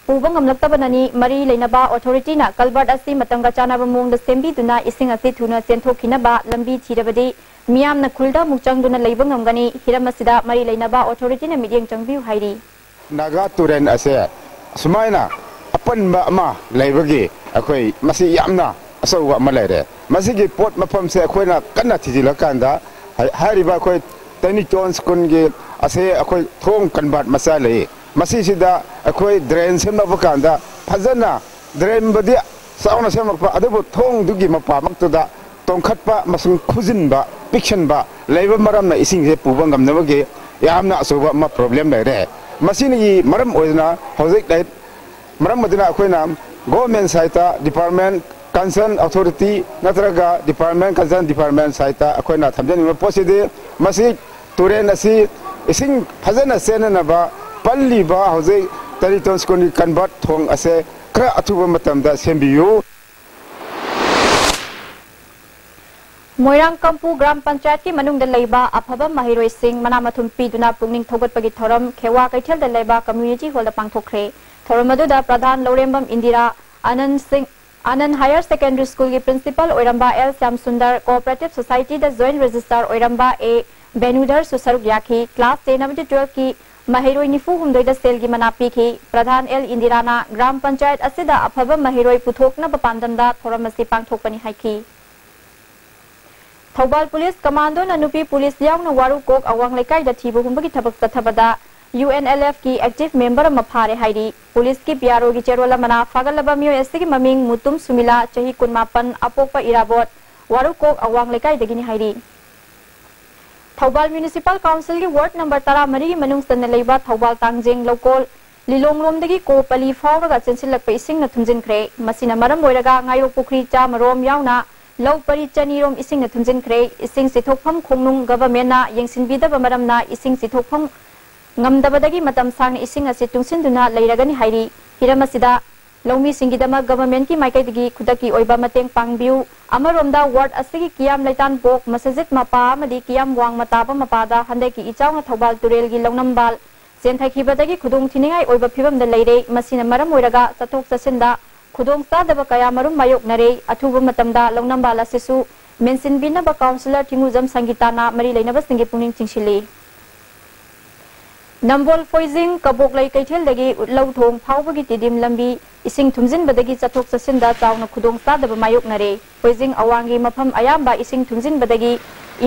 ꯄꯨꯕ ꯉꯝꯂꯛꯇꯕꯅꯅꯤ꯫ ꯃꯔꯤ ꯂꯩꯅꯕ ꯑꯣꯊꯣꯔꯤꯇꯤꯅ ꯀꯜꯚꯔꯠ ꯑꯁꯤ ꯃꯇꯝꯒ ꯆꯥꯟꯅꯕ ꯃꯑꯣꯡꯗ ꯁꯦꯝꯕꯤꯗꯨꯅ ꯏꯁꯤꯡ ꯑꯁꯤ ꯊꯨꯅ ꯆꯦꯟꯊꯣꯛꯈꯤꯅꯕ ꯂꯝꯕꯤ ꯊꯤꯔꯕꯗꯤ ꯃꯤꯌꯥꯝꯅ ꯈꯨꯜꯗ ꯑꯃꯨꯛ ꯆꯪꯗꯨꯅ ꯂꯩꯕ ꯉꯝꯒꯅꯤ꯫ ꯍꯤꯔꯝ ꯑꯁꯤꯗ ꯃꯔꯤ ꯂꯩꯅꯕ ꯑꯣꯊꯣꯔꯤꯇꯤꯅ ꯃꯤꯠꯌꯦꯡ ꯆꯪꯕꯤꯌꯨ ꯍꯥꯏꯔꯤ꯫ ꯅꯥꯒꯥ ꯇꯨꯔꯦꯜ ꯑꯁꯦ ꯁꯨꯃꯥꯏꯅ ꯑꯄꯟꯕ ꯑꯃ ꯂꯩꯕꯒꯤ ꯑꯩꯈꯣꯏ ꯃꯁꯤ ꯌꯥꯝꯅ ꯑꯆꯧꯕ ꯑꯃ ꯂꯩꯔꯦ꯫ ꯃꯁꯤꯒꯤ ꯄꯣꯠ ꯃꯐꯝꯁꯦ ꯑꯩꯈꯣꯏꯅ ꯀꯟꯅ ꯊꯤꯖꯤꯜꯂꯀꯥꯟꯗ ꯍꯥꯏ-, ꯍꯥꯏꯔꯤꯕ ꯑꯩꯈꯣꯏ ꯇꯦꯅꯤꯇꯣꯟ ꯁ꯭ꯀꯨꯜꯒꯤ ꯑꯁꯦ ꯑꯩꯈꯣꯏ ꯊꯣꯡ ꯀꯟꯚꯥꯔꯠ ꯃꯆꯥ ꯂꯩ꯫ ꯃꯁꯤꯁꯤꯗ ꯑꯩꯈꯣꯏ ꯗ꯭ꯔꯦꯟ ꯁꯦꯝꯂꯛꯄ ꯀꯥꯟꯗ ꯐꯖꯅ ꯗ꯭ꯔꯦꯟꯕꯨꯗꯤ ꯆꯥꯎꯅ ꯁꯦꯝꯂꯛꯄ, ꯑꯗꯨꯕꯨ ꯊꯣꯡꯗꯨꯒꯤ ꯃꯄꯥꯃꯛꯇꯨꯗ ꯇꯣꯡꯈꯠꯄ ꯑꯃꯁꯨꯡ ꯈꯨꯖꯤꯟꯕ, ꯄꯤꯛꯁꯟꯕ ꯂꯩꯕ ꯃꯔꯝꯅ ꯏꯁꯤꯡꯁꯦ ꯄꯨꯕ ꯉꯝꯅꯕꯒꯤ ꯌꯥꯝꯅ ꯑꯆꯧꯕ ꯑꯃ ꯄ꯭ꯔꯣꯕ꯭ꯂꯦꯝ ꯂꯩꯔꯦ꯫ ꯃꯁꯤꯅꯒꯤ ꯃꯔꯝ ꯑꯣꯏꯗꯨꯅ ꯍꯧꯖꯤꯛ ꯂꯩ-, ꯃꯔꯝ ꯑꯗꯨꯅ ꯑꯩꯈꯣꯏꯅ ꯒꯣꯔꯃꯦꯟ ꯁꯥꯏꯠꯇ, ꯗꯤꯄꯥꯔꯠꯃꯦꯟ ꯀꯟꯁꯔꯟ ꯑꯣꯊꯣꯔꯤꯇꯤ ꯅꯠꯇ꯭ꯔꯒ ꯗꯤꯄꯥꯔꯠꯃꯦꯟ ꯀꯟꯁꯔꯟ ꯗꯤꯄꯥꯔꯠꯃꯦꯟ ꯁꯥꯏꯠꯇ ꯑꯩꯈꯣꯏꯅ ꯊꯝꯖꯅꯤꯡꯕ ꯄꯣꯠꯁꯤꯗꯤ, ꯃꯁꯤ ꯇꯨꯔꯦꯜ ꯑꯁꯤ ꯏꯁꯤꯡ ꯐꯖꯅ ꯆꯦꯟꯅꯅꯕ ꯄꯜꯂꯤꯕ ꯍꯧꯖꯤꯛ ꯇꯦꯅꯤꯇꯣꯟ ꯁ꯭ꯀꯨꯜꯒꯤ ꯀꯟꯚꯥꯔꯠ ꯊꯣꯡ ꯑꯁꯦ ꯈꯔ ꯑꯊꯨꯕ ꯃꯇꯝꯗ ꯁꯦꯝꯕꯤꯌꯨ꯫ ꯃꯣꯏꯔꯥꯡ ꯀꯝꯄꯨ ꯒ꯭ꯔꯥꯝ ꯄꯟꯆꯥꯌꯠꯀꯤ ꯃꯅꯨꯡꯗ ꯂꯩꯕ ꯑꯐꯕ ꯃꯍꯩꯔꯣꯏꯁꯤꯡ ꯃꯅꯥ ꯃꯊꯨꯝ ꯄꯤꯗꯨꯅ ꯄꯨꯛꯅꯤꯡ ꯊꯧꯒꯠꯄꯒꯤ ꯊꯧꯔꯝ ꯈꯦꯋꯥ ꯀꯩꯊꯦꯜꯗ ꯂꯩꯕ ꯀꯝꯃ꯭ꯌꯨꯅꯤꯇꯤ ꯍꯣꯜꯗ ꯄꯥꯡꯊꯣꯛꯈ꯭ꯔꯦ꯫ ꯊꯧꯔꯝ ꯑꯗꯨꯗ ꯄ꯭ꯔꯙꯥꯟ ꯂꯧꯔꯦꯝꯕꯝ ꯏꯟꯗꯤꯔꯥ, ꯑꯅꯟ ꯁꯤꯡ, ꯑꯅꯟ ꯍꯥꯌꯔ ꯁꯦꯀꯦꯟꯗꯔꯤ ꯁ꯭ꯀꯨꯜꯒꯤ ꯄ꯭ꯔꯤꯟꯁꯤꯄꯥꯜ ꯑꯣꯏꯔꯝꯕ L Shyam Sundar, cooperative ꯁꯣꯁꯥꯏꯇꯤꯗ joint ꯔꯦꯖꯤꯁꯇ꯭ꯔꯥꯔ ꯑꯣꯏꯔꯝꯕ ꯑꯦ ꯚꯦꯅꯨꯙꯔꯁꯨ ꯁꯔꯨꯛ ꯌꯥꯈꯤ꯫ ꯀ꯭ꯂꯥꯁ ꯇꯦꯟ ꯑꯃꯗꯤ ꯇꯨꯋꯦꯜꯐꯀꯤ ꯃꯍꯩꯔꯣꯏ ꯅꯤꯐꯨ ꯍꯨꯝꯗꯣꯏꯗ ꯁꯦꯜꯒꯤ ꯃꯅꯥ ꯄꯤꯈꯤ꯫ ꯄ꯭ꯔꯙꯥꯟ ꯑꯦꯜ ꯏꯟꯗꯤꯔꯥꯅ ꯒ꯭ꯔꯥꯝ ꯄꯟꯆꯥꯌꯠ ꯑꯁꯤꯗ ꯑꯐꯕ ꯃꯍꯩꯔꯣꯏ ꯄꯨꯊꯣꯛꯅꯕ ꯄꯥꯟꯗꯝꯗ ꯊꯧꯔꯝ ꯑꯁꯤ ꯄꯥꯡꯊꯣꯛꯄꯅꯤ ꯍꯥꯏꯈꯤ꯫ ꯊꯧꯕꯥꯜ ꯄꯨꯂꯤꯁ ꯀꯃꯥꯟꯗꯣꯅ ꯅꯨꯄꯤ ꯄꯨꯂꯤꯁ ꯌꯥꯎꯅ ꯋꯥꯔꯨꯀꯣꯛ ꯑꯋꯥꯡ ꯂꯩꯀꯥꯏꯗ ꯊꯤꯕ ꯍꯨꯝꯕꯒꯤ ꯊꯕꯛ ꯆꯠꯊꯕꯗ ꯌꯨ ꯑꯦꯟ ꯑꯦꯜ ꯑꯦꯐꯀꯤ ꯑꯦꯛꯇꯤꯚ ꯃꯦꯝꯕꯔ ꯑꯃ ꯐꯥꯔꯦ ꯍꯥꯏꯔꯤ꯫ ꯄꯨꯂꯤꯁꯀꯤ ꯄꯤ ꯑꯥꯔ ꯑꯣꯒꯤ ꯆꯦꯔꯣꯜ ꯑꯃꯅ ꯐꯥꯒꯠꯂꯕ ꯃꯤꯑꯣꯏ ꯑꯁꯤꯒꯤ ꯃꯃꯤꯡ ꯃꯨꯇꯨꯝ ꯁꯨꯃꯤꯂꯥ, ꯆꯍꯤ ꯀꯨꯟꯃꯥꯄꯟ, ꯑꯄꯣꯛꯄ ꯏꯔꯥꯕꯣꯠ, ꯋꯥꯔꯨꯀꯣꯛ ꯑꯋꯥꯡ ꯂꯩꯀꯥꯏꯗꯒꯤꯅꯤ ꯍꯥꯏꯔꯤ꯫ ꯊꯧꯕꯥꯜ ꯃ꯭ꯌꯨꯅꯤꯁꯤꯄꯥꯜ ꯀꯥꯎꯟꯁꯤꯜꯒꯤ ꯋꯥꯔꯗ ꯅꯝꯕꯔ ꯇꯔꯥꯃꯔꯤꯒꯤ ꯃꯅꯨꯡ ꯆꯟꯅ ꯂꯩꯕ ꯊꯧꯕꯥꯜ ꯇꯥꯡꯖꯦꯡ ꯂꯧꯀꯣꯜ ꯂꯤꯂꯣꯡꯂꯣꯝꯗꯒꯤ ꯀꯣ ꯄꯂꯤ ꯐꯥꯎꯔꯒ ꯆꯦꯟꯁꯤꯜꯂꯛꯄ ꯏꯁꯤꯡꯅ ꯊꯨꯝꯖꯤꯟꯈ꯭ꯔꯦ꯫ ꯃꯁꯤꯅ ꯃꯔꯝ ꯑꯣꯏꯔꯒ ꯉꯥꯌꯣꯛ ꯄꯨꯈ꯭ꯔꯤ ꯆꯥꯝꯃꯔꯣꯝ ꯌꯥꯎꯅ ꯂꯧ ꯄꯔꯤ ꯆꯅꯤꯔꯣꯝ ꯏꯁꯤꯡꯅ ꯊꯨꯝꯖꯤꯟꯈ꯭ꯔꯦ꯫ ꯏꯁꯤꯡ ꯆꯤꯊꯣꯛꯐꯝ ꯈꯣꯡꯅꯨꯡ ꯒꯚꯔꯟꯃꯦꯟꯠꯅ ꯌꯦꯡꯁꯤꯟꯕꯤꯗꯕ ꯃꯔꯝꯅ ꯏꯁꯤꯡ ꯆꯤꯊꯣꯛꯐꯝ ꯉꯝꯗꯕꯗꯒꯤ ꯃꯇꯝ ꯁꯥꯡꯅ ꯏꯁꯤꯡ ꯑꯁꯤ ꯇꯨꯡꯁꯤꯟꯗꯨꯅ ꯂꯩꯔꯒꯅꯤ ꯍꯥꯏꯔꯤ꯫ ꯍꯤꯔꯝ ꯑꯁꯤꯗ ꯂꯧꯃꯤꯁꯤꯡꯒꯤꯗꯃꯛ ꯒꯚꯔꯟꯃꯦꯟꯠꯀꯤ ꯃꯥꯏꯀꯩꯗꯒꯤ ꯈꯨꯗꯛꯀꯤ ꯑꯣꯏꯕ ꯃꯇꯦꯡ ꯄꯥꯡꯕꯤꯌꯨ꯫ ꯑꯃꯔꯣꯝꯗ ꯋꯥꯔꯗ ꯑꯁꯤꯒꯤ ꯀꯤꯌꯥꯝ ꯂꯩꯇꯥꯟꯄꯣꯛ ꯃꯁꯖꯤꯗ ꯃꯄꯥ ꯑꯃꯗꯤ ꯀꯤꯌꯥꯝ ꯋꯥꯡꯃ ꯇꯥꯕ ꯃꯄꯥꯗ ꯍꯟꯗꯛꯀꯤ ꯏꯆꯥꯎꯅ ꯊꯧꯕꯥꯜ ꯇꯨꯔꯦꯜꯒꯤ ꯂꯧꯅꯝꯕꯥꯜ ꯆꯦꯟꯊꯈꯤꯕꯗꯒꯤ ꯈꯨꯗꯣꯡ ꯊꯤꯅꯤꯡꯉꯥꯏ ꯑꯣꯏꯕ ꯐꯤꯕꯝꯗ ꯂꯩꯔꯦ꯫ ꯃꯁꯤꯅ ꯃꯔꯝ ꯑꯣꯏꯔꯒ ꯆꯠꯊꯣꯛ ꯆꯠꯁꯤꯟꯗ ꯈꯨꯗꯣꯡ ꯆꯥꯗꯕ ꯀꯌꯥ ꯃꯔꯨꯝ ꯃꯥꯌꯣꯛꯅꯔꯦ꯫ ꯑꯊꯨꯕ ꯃꯇꯝꯗ ꯂꯧꯅꯝꯕꯥꯜ ꯑꯁꯤꯁꯨ ꯃꯦꯟꯁꯤꯟꯕꯤꯅꯕ ꯀꯥꯎꯟꯁꯤꯂꯔ ꯊꯤꯡꯉꯨꯖꯝ ꯁꯪꯒꯤꯇꯥꯅ ꯃꯔꯤ ꯂꯩꯅꯕꯁꯤꯡꯒꯤ ꯄꯨꯛꯅꯤꯡ ꯆꯤꯡꯁꯤꯜꯂꯤ꯫ ꯅꯝꯕꯣꯜ ꯐꯣꯏꯖꯤꯡ ꯀꯕꯣꯛꯂꯩ ꯀꯩꯊꯦꯜꯗꯒꯤ ꯎꯠꯂꯧ ꯊꯣꯡ ꯐꯥꯎꯕꯒꯤ ꯇꯤꯗꯤꯝ ꯂꯝꯕꯤ ꯏꯁꯤꯡ ꯊꯨꯝꯖꯤꯟꯕꯗꯒꯤ ꯆꯠꯊꯣꯛ ꯆꯠꯁꯤꯟꯗ ꯆꯥꯎꯅ ꯈꯨꯗꯣꯡꯆꯥꯗꯕ ꯃꯥꯌꯣꯛꯅꯔꯦ꯫ ꯐꯣꯏꯖꯤꯡ ꯑꯋꯥꯡꯒꯤ ꯃꯐꯝ ꯑꯌꯥꯝꯕ ꯏꯁꯤꯡ ꯊꯨꯝꯖꯤꯟꯕꯗꯒꯤ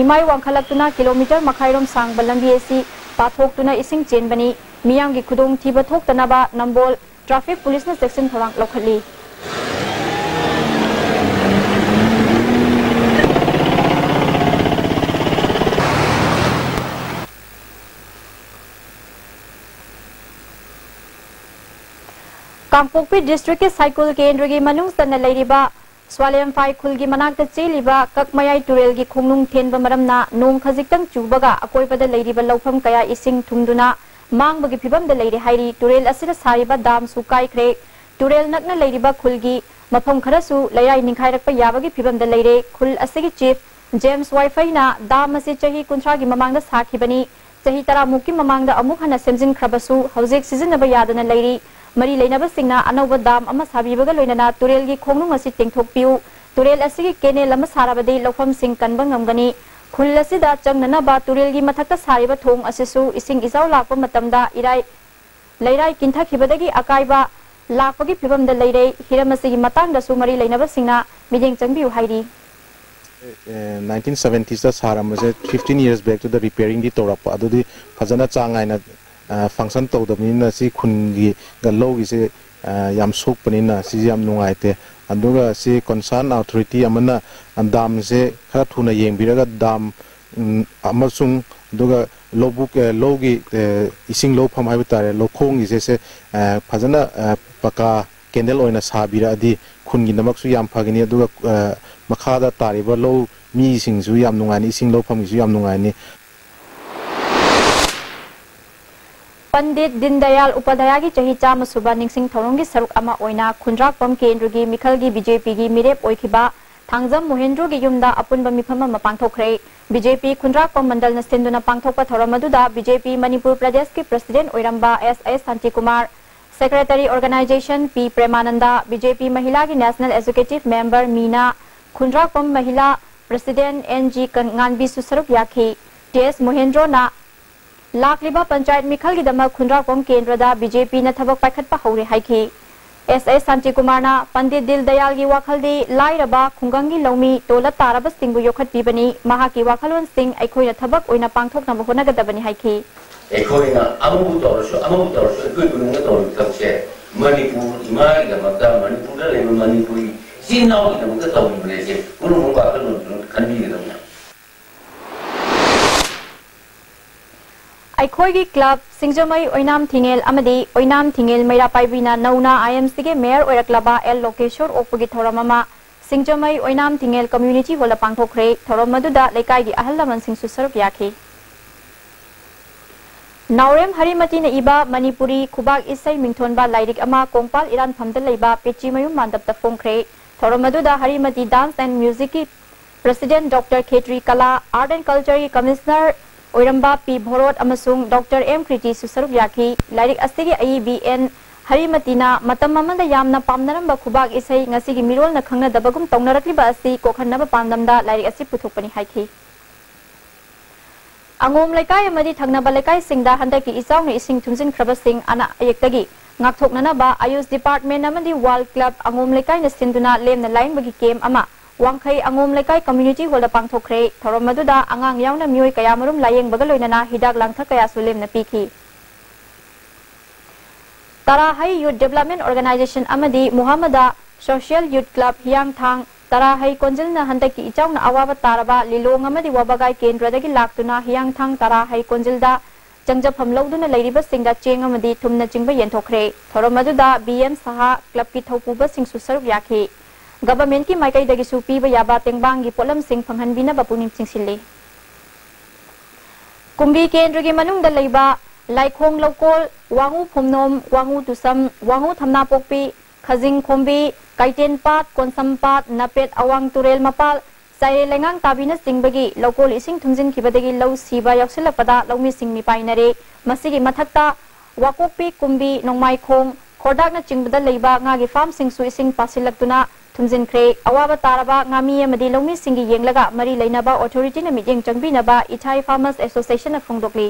ꯏꯃꯥꯏ ꯋꯥꯡꯈꯠꯂꯛꯇꯨꯅ ꯀꯤꯂꯣꯃꯤꯇꯔ ꯃꯈꯥꯏꯔꯣꯝ ꯁꯥꯡꯕ ꯂꯝꯕꯤ ꯑꯁꯤ ꯄꯥꯊꯣꯛꯇꯨꯅ ꯏꯁꯤꯡ ꯆꯦꯟꯕꯅꯤ꯫ ꯃꯤꯌꯥꯝꯒꯤ ꯈꯨꯗꯣꯡꯊꯤꯕ ꯊꯣꯛꯇꯅꯕ ꯅꯝꯕꯣꯜ ꯇ꯭ꯔꯥꯐꯤꯛ ꯄꯨꯂꯤꯁꯅ ꯆꯦꯛꯁꯤꯟ ꯊꯧꯔꯥꯡ ꯂꯧꯈꯠꯂꯤ꯫ ꯀꯥꯡꯄꯣꯛꯄꯤ ꯗꯤꯁꯇ꯭ꯔꯤꯛꯀꯤ ꯁꯥꯏꯀꯨꯜ ꯀꯦꯟꯗ꯭ꯔꯒꯤ ꯃꯅꯨꯡ ꯆꯟꯅ ꯂꯩꯔꯤꯕ ꯁ꯭ꯋꯥꯂꯦꯝꯐꯥꯏ ꯈꯨꯜꯒꯤ ꯃꯅꯥꯛꯇ ꯆꯦꯜꯂꯤꯕ ꯀꯛꯃꯌꯥꯏ ꯇꯨꯔꯦꯜꯒꯤ ꯈꯣꯡꯅꯨꯡ ꯊꯦꯟꯕ ꯃꯔꯝꯅ ꯅꯣꯡ ꯈꯖꯤꯛꯇꯪ ꯆꯨꯕꯒ ꯑꯀꯣꯏꯕꯗ ꯂꯩꯔꯤꯕ ꯂꯧꯐꯝ ꯀꯌꯥ ꯏꯁꯤꯡ ꯊꯨꯝꯗꯨꯅ ꯃꯥꯡꯕꯒꯤ ꯐꯤꯕꯝꯗ ꯂꯩꯔꯦ ꯍꯥꯏꯔꯤ꯫ ꯇꯨꯔꯦꯜ ꯑꯁꯤꯗ ꯁꯥꯔꯤꯕ ꯗꯥꯝꯁꯨ ꯀꯥꯏꯈ꯭ꯔꯦ꯫ ꯇꯨꯔꯦꯜ ꯅꯛꯅ ꯂꯩꯔꯤꯕ ꯈꯨꯜꯒꯤ ꯃꯐꯝ ꯈꯔꯁꯨ ꯂꯩꯔꯥꯏ ꯅꯤꯡꯈꯥꯏꯔꯛꯄ ꯌꯥꯕꯒꯤ ꯐꯤꯕꯝꯗ ꯂꯩꯔꯦ꯫ ꯈꯨꯜ ꯑꯁꯤꯒꯤ ꯆꯤꯐ ꯖꯦꯝꯁ ꯋꯥꯏꯐꯩꯅ ꯗꯥꯝ ꯑꯁꯤ ꯆꯍꯤ ꯀꯨꯟꯊ꯭ꯔꯥꯒꯤ ꯃꯃꯥꯡꯗ ꯁꯥꯈꯤꯕꯅꯤ꯫ ꯆꯍꯤ ꯇꯔꯥꯃꯨꯛꯀꯤ ꯃꯃꯥꯡꯗ ꯑꯃꯨꯛ ꯍꯟꯅ ꯁꯦꯝꯖꯤꯟꯈ꯭ꯔꯕꯁꯨ ꯍꯧꯖꯤꯛ ꯁꯤꯖꯤꯟꯅꯕ ꯌꯥꯗꯅ ꯂꯩꯔꯤ꯫ ꯃꯔꯤ ꯂꯩꯅꯕꯁꯤꯡꯅ ꯑꯅꯧꯕ ꯗꯥꯝ ꯑꯃ ꯁꯥꯕꯤꯕꯒ ꯂꯣꯏꯅꯅ ꯇꯨꯔꯦꯜꯒꯤ ꯈꯣꯡꯅꯨꯡ ꯑꯁꯤ ꯇꯦꯡꯊꯣꯛꯄꯤꯌꯨ꯫ ꯇꯨꯔꯦꯜ ꯑꯁꯤꯒꯤ ꯀꯦꯅꯦꯜ ꯑꯃ ꯁꯥꯔꯕꯗꯤ ꯂꯧꯐꯝꯁꯤꯡ ꯀꯟꯕ ꯉꯝꯒꯅꯤ꯫ ꯈꯨꯜ ꯑꯁꯤꯗ ꯆꯪꯅꯅꯕ ꯇꯨꯔꯦꯜꯒꯤ ꯃꯊꯛꯇ ꯁꯥꯔꯤꯕ ꯊꯣꯡ ꯑꯁꯤꯁꯨ ꯏꯁꯤꯡ ꯏꯆꯥꯎ ꯂꯥꯛꯄ ꯃꯇꯝꯗ ꯏꯔꯥꯏ, ꯂꯩꯔꯥꯏ ꯀꯤꯟꯊꯈꯤꯕꯗꯒꯤ ꯑꯀꯥꯏꯕ ꯂꯥꯛꯄꯒꯤ ꯐꯤꯕꯝꯗ ꯂꯩꯔꯦ꯫ ꯍꯤꯔꯝ ꯑꯁꯤꯒꯤ ꯃꯇꯥꯡꯗꯁꯨ ꯃꯔꯤ ꯂꯩꯅꯕꯁꯤꯡꯅ ꯃꯤꯠꯌꯦꯡ ꯆꯪꯕꯤꯌꯨ ꯍꯥꯏꯔꯤ꯫ ꯅꯥꯏꯟꯇꯤꯟ ꯁꯕꯦꯟꯇꯤꯁꯇ ꯁꯥꯔꯝꯕꯁꯦ ꯐꯤꯐꯇꯤꯟ ꯌꯔꯁ ꯕꯦꯛꯇꯨꯗ ꯔꯤꯄꯦꯌꯔꯤꯡꯗꯤ ꯇꯧꯔꯛꯄ, ꯑꯗꯨꯗꯤ ꯐꯖꯅ ꯆꯥꯡ ꯅꯥꯏꯅ ꯐꯪꯁꯟ ꯇꯧꯗꯕꯅꯤꯅ ꯁꯤ ꯈꯨꯟꯒꯤ ꯂꯧꯒꯤꯁꯦ ꯌꯥꯝ ꯁꯣꯛꯄꯅꯤꯅ ꯁꯤꯁꯦ ꯌꯥꯝ ꯅꯨꯡꯉꯥꯏꯇꯦ꯫ ꯑꯗꯨꯒ ꯁꯤ ꯀꯣꯟꯁꯔꯟ ꯑꯣꯊꯣꯔꯤꯇꯤ ꯑꯃꯅ ꯗꯥꯝꯁꯦ ꯈꯔ ꯊꯨꯅ ꯌꯦꯡꯕꯤꯔꯒ ꯗꯥꯝ ꯑꯃꯁꯨꯡ ꯑꯗꯨꯒ ꯂꯧꯕꯨꯛ ꯂꯧꯒꯤ ꯏꯁꯤꯡ ꯂꯧꯐꯝ ꯍꯥꯏꯕ ꯇꯥꯔꯦ, ꯂꯧꯈꯣꯡꯒꯤꯁꯦ ꯁꯦ ꯐꯖꯅ ꯄꯀꯥ ꯀꯦꯅꯦꯜ ꯑꯣꯏꯅ ꯁꯥꯕꯤꯔꯛꯑꯗꯤ ꯈꯨꯟꯒꯤꯗꯃꯛꯁꯨ ꯌꯥꯝ ꯐꯒꯅꯤ, ꯑꯗꯨꯒ ꯃꯈꯥꯗ ꯇꯥꯔꯤꯕ ꯂꯧ ꯃꯤꯁꯤꯡꯁꯨ ꯌꯥꯝ ꯅꯨꯡꯉꯥꯏꯅꯤ, ꯏꯁꯤꯡ ꯂꯧꯐꯝꯒꯤꯁꯨ ꯌꯥꯝ ꯅꯨꯡꯉꯥꯏꯅꯤ꯫ ꯄꯟꯗꯤꯠ ꯗꯤꯟꯗꯌꯥꯜ ꯎꯄꯥꯙ꯭ꯌꯥꯌꯒꯤ ꯆꯍꯤ ꯆꯥꯝꯃ ꯁꯨꯕ ꯅꯤꯡꯁꯤꯡ ꯊꯧꯔꯝꯒꯤ ꯁꯔꯨꯛ ꯑꯃ ꯑꯣꯏꯅ ꯈꯨꯟꯗ꯭ꯔꯥꯛꯄꯝ ꯀꯦꯟꯗ꯭ꯔꯒꯤ ꯃꯤꯈꯜꯒꯤ ꯕꯤ ꯖꯦ ꯄꯤꯒꯤ ꯃꯤꯔꯦꯞ ꯑꯣꯏꯈꯤꯕ ꯊꯥꯡꯖꯝ ꯃꯣꯍꯦꯟꯗ꯭ꯔꯣꯒꯤ ꯌꯨꯝꯗ ꯑꯄꯨꯟꯕ ꯃꯤꯐꯝ ꯑꯃ ꯄꯥꯡꯊꯣꯛꯈ꯭ꯔꯦ꯫ ꯕꯤ ꯖꯦ ꯄꯤ ꯈꯨꯟꯗ꯭ꯔꯥꯛꯄꯝ ꯃꯟꯗꯜꯅ ꯁꯤꯟꯗꯨꯅ ꯄꯥꯡꯊꯣꯛꯄ ꯊꯧꯔꯝ ꯑꯗꯨꯗ ꯕꯤ ꯖꯦ ꯄꯤ ꯃꯅꯤꯄꯨꯔ ꯄ꯭ꯔꯗꯦꯁꯀꯤ ꯄ꯭ꯔꯁꯤꯗꯦꯟꯠ ꯑꯣꯏꯔꯝꯕ ꯑꯦꯁ ꯑꯦꯁ ꯁꯥꯟꯇꯤꯀꯨꯃꯥꯔ, ꯁꯦꯀ꯭ꯔꯦꯇꯔꯤ ꯑꯣꯔꯒꯅꯥꯏꯖꯦꯁꯟ ꯄꯤ ꯄ꯭ꯔꯦꯃꯥꯅꯟꯗ, ꯕꯤ ꯖꯦ ꯄꯤ ꯃꯍꯤꯂꯥꯒꯤ ꯅꯦꯁꯅꯦꯜ ꯑꯦꯖꯨꯀꯦꯇꯤꯚ ꯃꯦꯝꯕꯔ ꯃꯤꯅꯥ, ꯈꯨꯟꯗ꯭ꯔꯥꯛꯄꯝ ꯃꯍꯤꯂꯥ President N G ꯉꯥꯟꯕꯤꯁꯨ ꯁꯔꯨꯛ ꯌꯥꯈꯤ꯫ ꯇꯤ ꯑꯦꯁ ꯃꯣꯍꯦꯟꯗ꯭ꯔꯣꯅ ꯂꯥꯛꯂꯤꯕ ꯄꯟꯆꯥꯌꯠ ꯃꯤꯈꯜꯒꯤꯗꯃꯛ ꯈꯨꯟꯗ꯭ꯔꯥꯛꯄꯝ ꯀꯦꯟꯗ꯭ꯔꯗ ꯕꯤ ꯖꯦ ꯄꯤꯅ ꯊꯕꯛ ꯄꯥꯏꯈꯠꯄ ꯍꯧꯔꯦ ꯍꯥꯏꯈꯤ꯫ ꯑꯦꯁ ꯑꯦꯁ ꯁꯥꯟꯇꯤꯀꯨꯃꯥꯔꯅ ꯄꯟꯗꯤꯠ ꯗꯤꯟ ꯗꯌꯥꯜꯒꯤ ꯋꯥꯈꯜꯗꯤ ꯂꯥꯏꯔꯕ ꯈꯨꯡꯒꯪꯒꯤ ꯂꯧꯃꯤ ꯇꯣꯂꯠ ꯇꯥꯔꯕꯁꯤꯡꯕꯨ ꯌꯣꯛꯈꯠꯄꯤꯕꯅꯤ, ꯃꯍꯥꯛꯀꯤ ꯋꯥꯈꯜꯂꯣꯟꯁꯤꯡ ꯑꯩꯈꯣꯏꯅ ꯊꯕꯛ ꯑꯣꯏꯅ ꯄꯥꯡꯊꯣꯛꯅꯕ ꯍꯣꯠꯅꯒꯗꯕꯅꯤ ꯍꯥꯏꯈꯤ꯫ ꯑꯩꯈꯣꯏꯅ ꯑꯃꯕꯨ ꯇꯧꯔꯁꯨ ꯑꯃꯕꯨ ꯇꯧꯔꯁꯨ ꯑꯩꯈꯣꯏ ꯈꯨꯟꯒꯪꯗ ꯇꯧꯔꯤꯕ ꯊꯕꯛꯁꯦ ꯃꯅꯤꯄꯨꯔ ꯏꯃꯥꯒꯤꯗꯃꯛꯇ, ꯃꯅꯤꯄꯨꯔꯗ ꯂꯩꯕ ꯃꯅꯤꯄꯨꯔꯤ ꯏꯆꯤꯟ ꯏꯅꯥꯎꯒꯤꯗꯃꯛꯇ ꯇꯧꯔꯤꯕꯅꯦꯁꯦ ꯄꯨꯝꯅꯃꯛ ꯋꯥꯈꯜꯂꯣꯟꯗꯨꯅ ꯈꯟꯕꯤꯒꯗꯕꯅꯤ꯫ ꯑꯩꯈꯣꯏꯒꯤ ꯀ꯭ꯂꯕ ꯁꯤꯡꯖꯃꯩ ꯑꯣꯏꯅꯥꯝ ꯊꯤꯉꯦꯜ ꯑꯃꯗꯤ ꯑꯣꯏꯅꯥꯝ ꯊꯤꯉꯦꯜ ꯃꯩꯔꯥ ꯄꯥꯏꯕꯤꯅ ꯅꯧꯅ ꯑꯥꯏ ꯑꯦꯝ ꯁꯤꯒꯤ ꯃꯦꯌꯔ ꯑꯣꯏꯔꯛꯂꯕ ꯑꯦꯜ ꯂꯣꯀꯦꯁꯣꯔ ꯑꯣꯛꯄꯒꯤ ꯊꯧꯔꯝ ꯑꯃ ꯁꯤꯡꯖꯃꯩ ꯑꯣꯏꯅꯥꯝ ꯊꯤꯉꯦꯜ ꯀꯝꯃ꯭ꯌꯨꯅꯤꯇꯤ ꯍꯣꯜꯗ ꯄꯥꯡꯊꯣꯛꯈ꯭ꯔꯦ꯫ ꯊꯧꯔꯝ ꯑꯗꯨꯗ ꯂꯩꯀꯥꯏꯒꯤ ꯑꯍꯜ ꯂꯃꯟꯁꯤꯡꯁꯨ ꯁꯔꯨꯛ ꯌꯥꯈꯤ꯫ ꯅꯥꯎꯔꯦꯝ ꯍꯔꯤꯃꯇꯤꯅ ꯏꯕ ꯃꯅꯤꯄꯨꯔꯤ ꯈꯨꯕꯥꯛ ꯏꯁꯩ ꯃꯤꯡꯊꯣꯟꯕ ꯂꯥꯏꯔꯤꯛ ꯑꯃ ꯀꯣꯡꯄꯥꯜ ꯏꯔꯥꯟꯐꯝꯗ ꯂꯩꯕ ꯄꯦꯆꯤꯃꯌꯨꯝ ꯃꯥꯟꯗꯞꯇ ꯐꯣꯡꯈ꯭ꯔꯦ꯫ ꯊꯧꯔꯝ ꯑꯗꯨꯗ ꯍꯔꯤꯃꯇꯤ ꯗꯥꯟꯁ ꯑꯦꯟ ꯃ꯭ꯌꯨꯖꯤꯛꯀꯤ ꯄ꯭ꯔꯦꯁꯤꯗꯦꯟꯠ ꯗꯣꯛꯇꯔ ꯈꯦꯇ꯭ꯔꯤ ꯀꯂꯥ, ꯑꯥꯔꯠ ꯑꯦꯟ ꯀꯜꯆꯔꯒꯤ ꯀꯃꯤꯁꯅꯔ ꯑꯣꯏꯔꯝꯕ ꯄꯤ ꯚꯣꯔꯣꯠ ꯑꯃꯁꯨꯡ ꯗꯣꯛꯇꯔ ꯑꯦꯝ ꯀ꯭ꯔꯤꯇꯤꯁꯨ ꯁꯔꯨꯛ ꯌꯥꯈꯤ꯫ ꯂꯥꯏꯔꯤꯛ ꯑꯁꯤꯒꯤ ꯑꯏꯕꯤ ꯑꯦꯟ ꯍꯔꯤꯃꯇꯤꯅ ꯃꯇꯝ ꯑꯃꯗ ꯌꯥꯝꯅ ꯄꯥꯝꯅꯔꯝꯕ ꯈꯨꯕꯥꯛ ꯏꯁꯩ ꯉꯁꯤꯒꯤ ꯃꯤꯔꯣꯜꯅ ꯈꯪꯅꯗꯕꯒꯨꯝ ꯇꯧꯅꯔꯛꯂꯤꯕ ꯑꯁꯤ ꯀꯣꯛꯍꯟꯅꯕ ꯄꯥꯟꯗꯝꯗ ꯂꯥꯏꯔꯤꯛ ꯑꯁꯤ ꯄꯨꯊꯣꯛꯄꯅꯤ ꯍꯥꯏꯈꯤ꯫ ꯑꯉꯣꯝ ꯂꯩꯀꯥꯏ ꯑꯃꯗꯤ ꯊꯪꯅꯕ ꯂꯩꯀꯥꯏꯁꯤꯡꯗ ꯍꯟꯗꯛꯀꯤ ꯏꯆꯥꯎꯅ ꯏꯁꯤꯡ ꯊꯨꯝꯖꯤꯟꯈ꯭ꯔꯕꯁꯤꯡ ꯑꯅꯥ ꯑꯌꯦꯛꯇꯒꯤ ꯉꯥꯛꯊꯣꯛꯅꯅꯕ ꯑꯌꯨꯁ ꯗꯤꯄꯥꯔꯠꯃꯦꯟꯠ ꯑꯃꯗꯤ ꯋꯥꯔꯜꯗ ꯀ꯭ꯂꯕ ꯑꯉꯣꯝ ꯂꯩꯀꯥꯏꯅ ꯁꯤꯟꯗꯨꯅ ꯂꯦꯝꯅ ꯂꯥꯏꯌꯦꯡꯕꯒꯤ ꯀꯦꯝꯞ ꯑꯃ ꯋꯥꯡꯈꯩ ꯑꯉꯣꯝ ꯂꯩꯀꯥꯏ ꯀꯝꯃ꯭ꯌꯨꯅꯤꯇꯤ ꯍꯣꯜꯗ ꯄꯥꯡꯊꯣꯛꯈ꯭ꯔꯦ꯫ ꯊꯧꯔꯝ ꯑꯗꯨꯗ ꯑꯉꯥꯡ ꯌꯥꯎꯅ ꯃꯤꯑꯣꯏ ꯀꯌꯥꯃꯔꯨꯝ ꯂꯥꯌꯦꯡꯕꯒ ꯂꯣꯏꯅꯅ ꯍꯤꯗꯥꯛ ꯂꯥꯡꯊꯛ ꯀꯌꯥꯁꯨ ꯂꯦꯝꯅ ꯄꯤꯈꯤ꯫ ꯇꯔꯥꯍꯩ ꯌꯨꯠ ꯗꯦꯕꯂꯞꯃꯦꯟꯠ ꯑꯣꯔꯒꯅꯥꯏꯖꯦꯁꯟ ꯑꯃꯗꯤ ꯃꯨꯍꯝꯃꯗ ꯁꯣꯁꯤꯌꯦꯜ ꯌꯨꯠ ꯀ꯭ꯂꯕ ꯍꯤꯌꯥꯡꯊꯥꯡ ꯇꯔꯥꯍꯩ ꯀꯣꯟꯖꯤꯜꯅ ꯍꯟꯗꯛꯀꯤ ꯏꯆꯥꯎꯅ ꯑꯋꯥꯕ ꯇꯥꯔꯕ ꯂꯤꯂꯣꯡ ꯑꯃꯗꯤ ꯋꯥꯕꯒꯥꯏ ꯀꯦꯟꯗ꯭ꯔꯗꯒꯤ ꯂꯥꯛꯇꯨꯅ ꯍꯤꯌꯥꯡꯊꯥꯡ ꯇꯔꯥꯍꯩ ꯀꯣꯟꯖꯤꯜꯗ ꯆꯪꯖꯐꯝ ꯂꯧꯗꯨꯅ ꯂꯩꯔꯤꯕꯁꯤꯡꯗ ꯆꯦꯡ ꯑꯃꯗꯤ ꯊꯨꯝꯅꯆꯤꯡꯕ ꯌꯦꯟꯊꯣꯛꯈ꯭ꯔꯦ꯫ ꯊꯧꯔꯝ ꯑꯗꯨꯗ ꯕꯤ ꯑꯦꯝ ꯁꯍꯥ, ꯀ꯭ꯂꯕꯀꯤ ꯊꯧꯄꯨꯕꯁꯤꯡꯁꯨ ꯁꯔꯨꯛ ꯌꯥꯈꯤ꯫ ꯒꯚꯔꯟꯃꯦꯟꯠꯀꯤ ꯃꯥꯏꯀꯩꯗꯒꯤꯁꯨ ꯄꯤꯕ ꯌꯥꯕ ꯇꯦꯡꯕꯥꯡꯒꯤ ꯄꯣꯠꯂꯝꯁꯤꯡ ꯐꯪꯍꯟꯕꯤꯅꯕ ꯄꯨꯛꯅꯤꯡ ꯆꯤꯡꯁꯤꯜꯂꯤ꯫ ꯀꯨꯝꯕꯤ ꯀꯦꯟꯗ꯭ꯔꯒꯤ ꯃꯅꯨꯡꯗ ꯂꯩꯕ ꯂꯥꯏꯈꯣꯡ ꯂꯧꯀꯣꯜ, ꯋꯥꯉꯨ ꯐꯨꯝꯅꯣꯝ, ꯋꯥꯉꯨ ꯇꯨꯁꯝ, ꯋꯥꯉꯨ ꯊꯝꯅꯥꯄꯣꯛꯄꯤ, ꯈꯖꯤꯡ ꯈꯣꯝꯕꯤ, ꯀꯩꯇꯦꯟ ꯄꯥꯠ, ꯀꯣꯟꯁꯝ ꯄꯥꯠ, ꯅꯄꯦꯠ ꯑꯋꯥꯡ ꯇꯨꯔꯦꯜ ꯃꯄꯥꯜ, ꯆꯥꯏꯔꯦ ꯂꯩꯉꯥꯡ ꯇꯥꯕꯤꯅꯆꯤꯡꯕꯒꯤ ꯂꯧꯀꯣꯜ ꯏꯁꯤꯡ ꯊꯨꯝꯖꯤꯟꯈꯤꯕꯗꯒꯤ ꯂꯧ ꯁꯤꯕ ꯌꯥꯎꯁꯤꯜꯂꯛꯄꯗ ꯂꯧꯃꯤꯁꯤꯡ ꯃꯤꯄꯥꯏꯅꯔꯦ꯫ ꯃꯁꯤꯒꯤ ꯃꯊꯛꯇ ꯋꯥꯀꯣꯛꯄꯤ, ꯀꯨꯝꯕꯤ, ꯅꯣꯡꯃꯥꯏꯈꯣꯡ, ꯈꯣꯔꯗꯥꯛꯅꯆꯤꯡꯕꯗ ꯂꯩꯕ ꯉꯥꯒꯤ ꯐꯥꯔꯝꯁꯤꯡꯁꯨ ꯏꯁꯤꯡ ꯄꯥꯁꯤꯜꯂꯛꯇꯨꯅ ꯊꯨꯝꯖꯤꯟꯈ꯭ꯔꯦ꯫ ꯑꯋꯥꯕ ꯇꯥꯔꯕ ꯉꯥꯃꯤ ꯑꯃꯗꯤ ꯂꯧꯃꯤꯁꯤꯡꯒꯤ ꯌꯦꯡꯂꯒ ꯃꯔꯤ ꯂꯩꯅꯕ authority ꯅ ꯃꯤꯠꯌꯦꯡ ꯆꯪꯕꯤꯅꯕ ꯏꯊꯥꯏ Farmers Association ꯅ ꯐꯣꯡꯗꯣꯛꯂꯤ꯫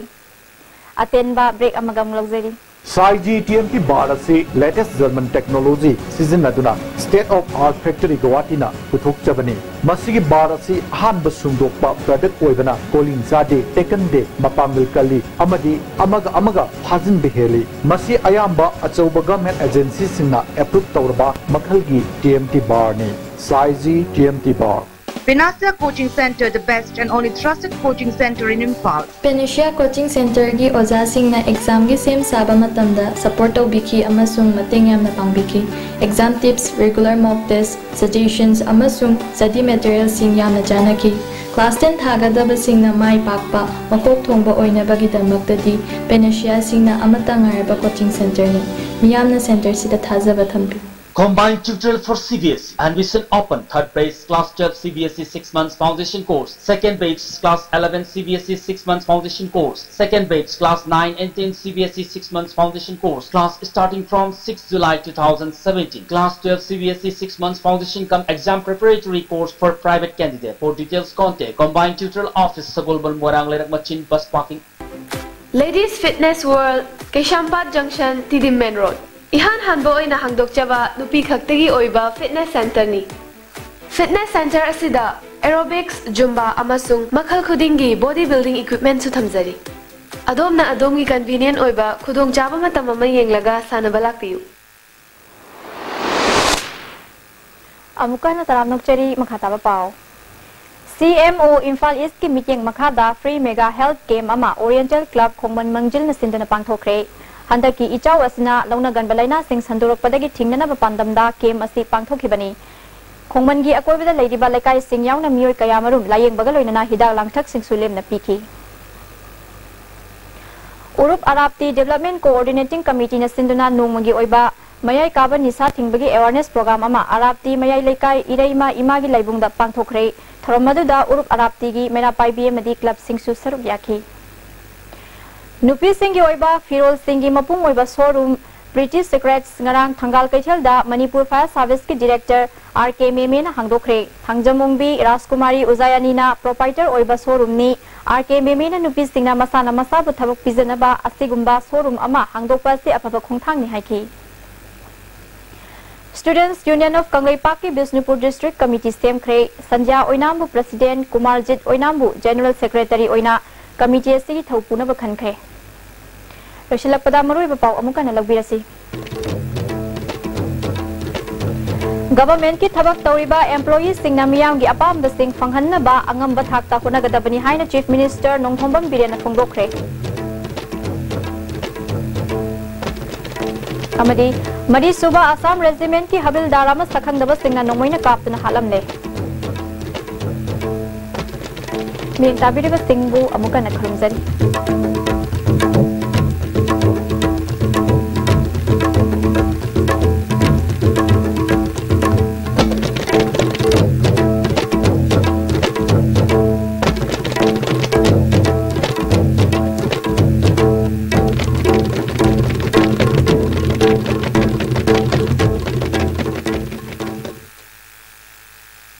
ꯑꯇꯦꯟꯕ break ꯑꯃꯒ ꯑꯃꯨꯛ ꯂꯧꯖꯔꯤ꯫ ꯁꯥꯏꯖꯤ ꯇꯤ ꯑꯦꯝ ꯇꯤ ꯕꯥꯔ ꯑꯁꯤ latest German technology ꯁꯤꯖꯤꯟꯅꯗꯨꯅ State of Art Factory Guwahati ꯅ ꯄꯨꯊꯣꯛꯆꯕꯅꯤ꯫ ꯃꯁꯤꯒꯤ ꯕꯥꯔ ꯑꯁꯤ ꯑꯍꯥꯟꯕ ꯁꯨꯡꯗꯣꯛꯄ product ꯑꯣꯏꯕꯅ ꯀꯣꯂꯤꯡ ꯆꯥꯗꯦ, ꯇꯦꯛꯀꯟꯗꯦ, ꯃꯄꯥꯡꯒꯜ ꯀꯜꯂꯤ ꯑꯃꯗꯤ ꯑꯃꯒ ꯑꯃꯒ ꯐꯥꯖꯤꯟꯕ ꯍꯦꯜꯂꯤ꯫ ꯃꯁꯤ ꯑꯌꯥꯝꯕ ꯑꯆꯧꯕ government agency ꯁꯤꯡꯅ approve ꯇꯧꯔꯕ ꯃꯈꯜꯒꯤ ꯇꯤ ꯑꯦꯝ ꯇꯤ ꯕꯥꯔ ꯅꯤ꯫ ꯁꯥꯏꯖꯤ T M T bar. Panacea Coaching Centre, the best and only trusted coaching centre in Imphal. Panacea Coaching Centre ꯒꯤ ꯑꯣꯖꯥꯁꯤꯡꯅ exam ꯒꯤ ꯁꯦꯝ ꯁꯥꯕ ꯃꯇꯝꯗ support ꯇꯧꯕꯤꯈꯤ ꯑꯃꯁꯨꯡ ꯃꯇꯦꯡ ꯌꯥꯝꯅ ꯄꯥꯡꯕꯤꯈꯤ꯫ Exam tips, regular mock test, suggestions ꯑꯃꯁꯨꯡ study material ꯁꯤꯡ ꯌꯥꯝꯅ ꯆꯥꯟꯅꯈꯤ꯫ Class ten ꯊꯥꯒꯗꯕꯁꯤꯡꯅ ꯃꯥꯏ ꯄꯥꯛꯄ, ꯃꯀꯣꯛ ꯊꯣꯡꯕ ꯑꯣꯏꯅꯕꯒꯤꯗꯃꯛꯇꯗꯤ Panacea ꯁꯤꯡꯅ ꯑꯃꯠꯇ ꯉꯥꯏꯔꯕ coaching centre ꯅꯤ꯫ ꯃꯤꯌꯥꯝꯅ centre ꯁꯤꯗ ꯊꯥꯖꯕ ꯊꯝꯕꯤꯌꯨ꯫ Combined tutorial for C B S E. Admission open. Third batch class twelve C B S E six months foundation course. Second batch class eleven C B S E six months foundation course. Second batch class nine and ten C B S E six months foundation course. Class starting from sixth July two thousand seventeen. Class twelve C B S E six months foundation cum exam preparatory course for private candidate. For details contact Combined Tutorial Office, Sagolbal, Moirang Leirak Machin, bus parking. Ladies Fitness World, Keishampat Junction, Tidim Main Road. ꯏꯍꯥꯟ ꯍꯥꯟꯕ ꯑꯣꯏꯅ ꯍꯥꯡꯗꯣꯛꯆꯕ ꯅꯨꯄꯤ ꯈꯛꯇꯒꯤ ꯑꯣꯏꯕ fitness centre ꯅꯤ꯫ Fitness centre ꯑꯁꯤꯗ aerobics, Zumba ꯑꯃꯁꯨꯡ ꯃꯈꯜ ꯈꯨꯗꯤꯡꯒꯤ body building equipment ꯁꯨ ꯊꯝꯖꯔꯤ꯫ ꯑꯗꯣꯝꯅ ꯑꯗꯣꯝꯒꯤ convenient ꯑꯣꯏꯕ ꯈꯨꯗꯣꯡꯆꯥꯕ ꯃꯇꯝ ꯑꯃ ꯌꯦꯡꯂꯒ ꯁꯥꯟꯅꯕ ꯂꯥꯛꯄꯤꯌꯨ꯫ ꯑꯃꯨꯛꯀ ꯍꯟꯅ ꯇꯔꯥꯝꯅ ꯑꯣꯛꯆꯔꯤ꯫ ꯃꯈꯥ ꯇꯥꯕ ꯄꯥꯎ꯫ C M O Imphal East ꯀꯤ ꯃꯤꯠꯌꯦꯡ ꯃꯈꯥꯗ free mega health camp ꯑꯃ Oriental Club ꯈꯣꯡꯃꯟ ꯃꯪꯖꯤꯜꯅ ꯁꯤꯟꯗꯨꯅ ꯄꯥꯡꯊꯣꯛꯈ꯭ꯔꯦ꯫ ꯍꯟꯗꯛꯀꯤ ꯏꯆꯥꯎ ꯑꯁꯤꯅ ꯂꯧꯅꯒꯟꯕ ꯂꯥꯏꯅꯥꯁꯤꯡ ꯁꯟꯗꯣꯔꯛꯄꯗꯒꯤ ꯊꯤꯡꯅꯅꯕ ꯄꯥꯟꯗꯝꯗ camp ꯑꯁꯤ ꯄꯥꯡꯊꯣꯛꯈꯤꯕꯅꯤ꯫ ꯈꯣꯡꯃꯟꯒꯤ ꯑꯀꯣꯏꯕꯗ ꯂꯩꯔꯤꯕ ꯂꯩꯀꯥꯏꯁꯤꯡ ꯌꯥꯎꯅ ꯃꯤꯑꯣꯏ ꯀꯌꯥꯃꯔꯨꯝ ꯂꯥꯌꯦꯡꯕꯒ ꯂꯣꯏꯅꯅ ꯍꯤꯗꯥꯛ ꯂꯥꯡꯊꯛꯁꯤꯡꯁꯨ ꯂꯦꯝꯅ ꯄꯤꯈꯤ꯫ ꯎꯔꯨꯞ ꯑꯔꯥꯞꯇꯤ Development Coordinating Committee ꯅ ꯁꯤꯟꯗꯨꯅ ꯅꯣꯡꯃꯒꯤ ꯑꯣꯏꯕ ꯃꯌꯥꯏ ꯀꯥꯕ ꯅꯤꯁꯥ ꯊꯤꯡꯕꯒꯤ awareness program ꯑꯃ ꯑꯔꯥꯞꯇꯤ ꯃꯌꯥꯏ ꯂꯩꯀꯥꯏ ꯏꯔꯩꯃ ꯏꯃꯥꯒꯤ ꯂꯥꯏꯕꯨꯡꯗ ꯄꯥꯡꯊꯣꯛꯈ꯭ꯔꯦ꯫ ꯊꯧꯔꯝ ꯑꯗꯨꯗ ꯎꯔꯨꯞ ꯑꯔꯥꯞꯇꯤꯒꯤ ꯃꯩꯔꯥ ꯄꯥꯏꯕꯤ ꯑꯃꯗꯤ club ꯁꯤꯡꯁꯨ ꯁꯔꯨꯛ ꯌꯥꯈꯤ꯫ ꯅꯨꯄꯤꯁꯤꯡꯒꯤ ꯑꯣꯏꯕ ꯐꯤꯔꯣꯜꯁꯤꯡꯒꯤ ꯃꯄꯨꯡ ꯑꯣꯏꯕ showroom Pretty Secrets ꯉꯔꯥꯡ ꯊꯪꯒꯥꯜ ꯀꯩꯊꯦꯜꯗ Manipur Fire Serviceꯀꯤ Director R K ꯃꯦꯃꯦꯅ ꯍꯥꯡꯗꯣꯛꯈ꯭ꯔꯦ꯫ Thangjam ꯑꯣꯡꯕꯤ ꯔꯥꯖꯀꯨꯃꯥꯔꯤ ꯎꯖꯥꯌꯥꯅꯤꯅ proprietor ꯑꯣꯏꯕ showroomꯅꯤ꯫ R K ꯃꯦꯃꯦꯅ ꯅꯨꯄꯤꯁꯤꯡꯅ ꯃꯁꯥꯅ ꯃꯁꯥꯕꯨ ꯊꯕꯛ ꯄꯤꯖꯅꯕ ꯑꯁꯤꯒꯨꯝꯕ showroom ꯑꯃ ꯍꯥꯡꯗꯣꯛꯄ ꯑꯁꯤ ꯑꯐꯕ ꯈꯣꯡꯊꯥꯡꯅꯤ ꯍꯥꯏꯈꯤ꯫ Students Union of ꯀꯪꯂꯩꯄꯥꯛꯀꯤ Bishnupur District Committee ꯁꯦꯝꯈ꯭ꯔꯦ꯫ ꯁꯟꯙ꯭ꯌꯥ ꯑꯣꯏꯅꯥꯝꯕꯨ President, Kumarjit ꯑꯣꯏꯅꯥꯝꯕꯨ General Secretary ꯑꯣꯏꯅ committee ꯑꯁꯤꯒꯤ ꯊꯧ ꯄꯨꯅꯕ ꯈꯟꯈ꯭ꯔꯦ꯫ ꯂꯣꯏꯁꯤꯜꯂꯛꯄꯗ ꯃꯔꯨꯑꯣꯏꯕ ꯄꯥꯎ ꯑꯃꯨꯛ ꯍꯟꯅ ꯂꯧꯕꯤꯔꯁꯤ꯫ Governmentꯀꯤ ꯊꯕꯛ ꯇꯧꯔꯤꯕ employeeꯁꯤꯡꯅ ꯃꯤꯌꯥꯝꯒꯤ ꯑꯄꯥꯝꯕꯁꯤꯡ ꯐꯪꯍꯟꯅꯕ ꯑꯉꯝꯕ ꯊꯥꯛꯇ ꯍꯣꯠꯅꯒꯗꯕꯅꯤ ꯍꯥꯏꯅ Chief Minister ꯅꯣꯡꯊꯣꯝꯕꯝ ꯕꯤꯔꯦꯟꯅ ꯐꯣꯡꯗꯣꯛꯈ꯭ꯔꯦ꯫ ꯑꯃꯗꯤ ꯃꯔꯤꯁꯨꯕ Assam Regimentꯀꯤ ꯍꯕꯤꯜꯗꯥꯔ ꯑꯃ ꯁꯛꯈꯪꯗꯕꯁꯤꯡꯅ ꯅꯣꯡꯃꯩꯅ ꯀꯥꯞꯇꯨꯅ ꯍꯥꯠꯂꯝꯂꯦ꯫ ꯃꯤꯠꯌꯦꯡ ꯇꯥꯕꯤꯔꯤꯕꯁꯤꯡꯕꯨ ꯑꯃꯨꯛ ꯍꯟꯅ ꯈꯨꯔꯨꯝꯖꯔꯤ꯫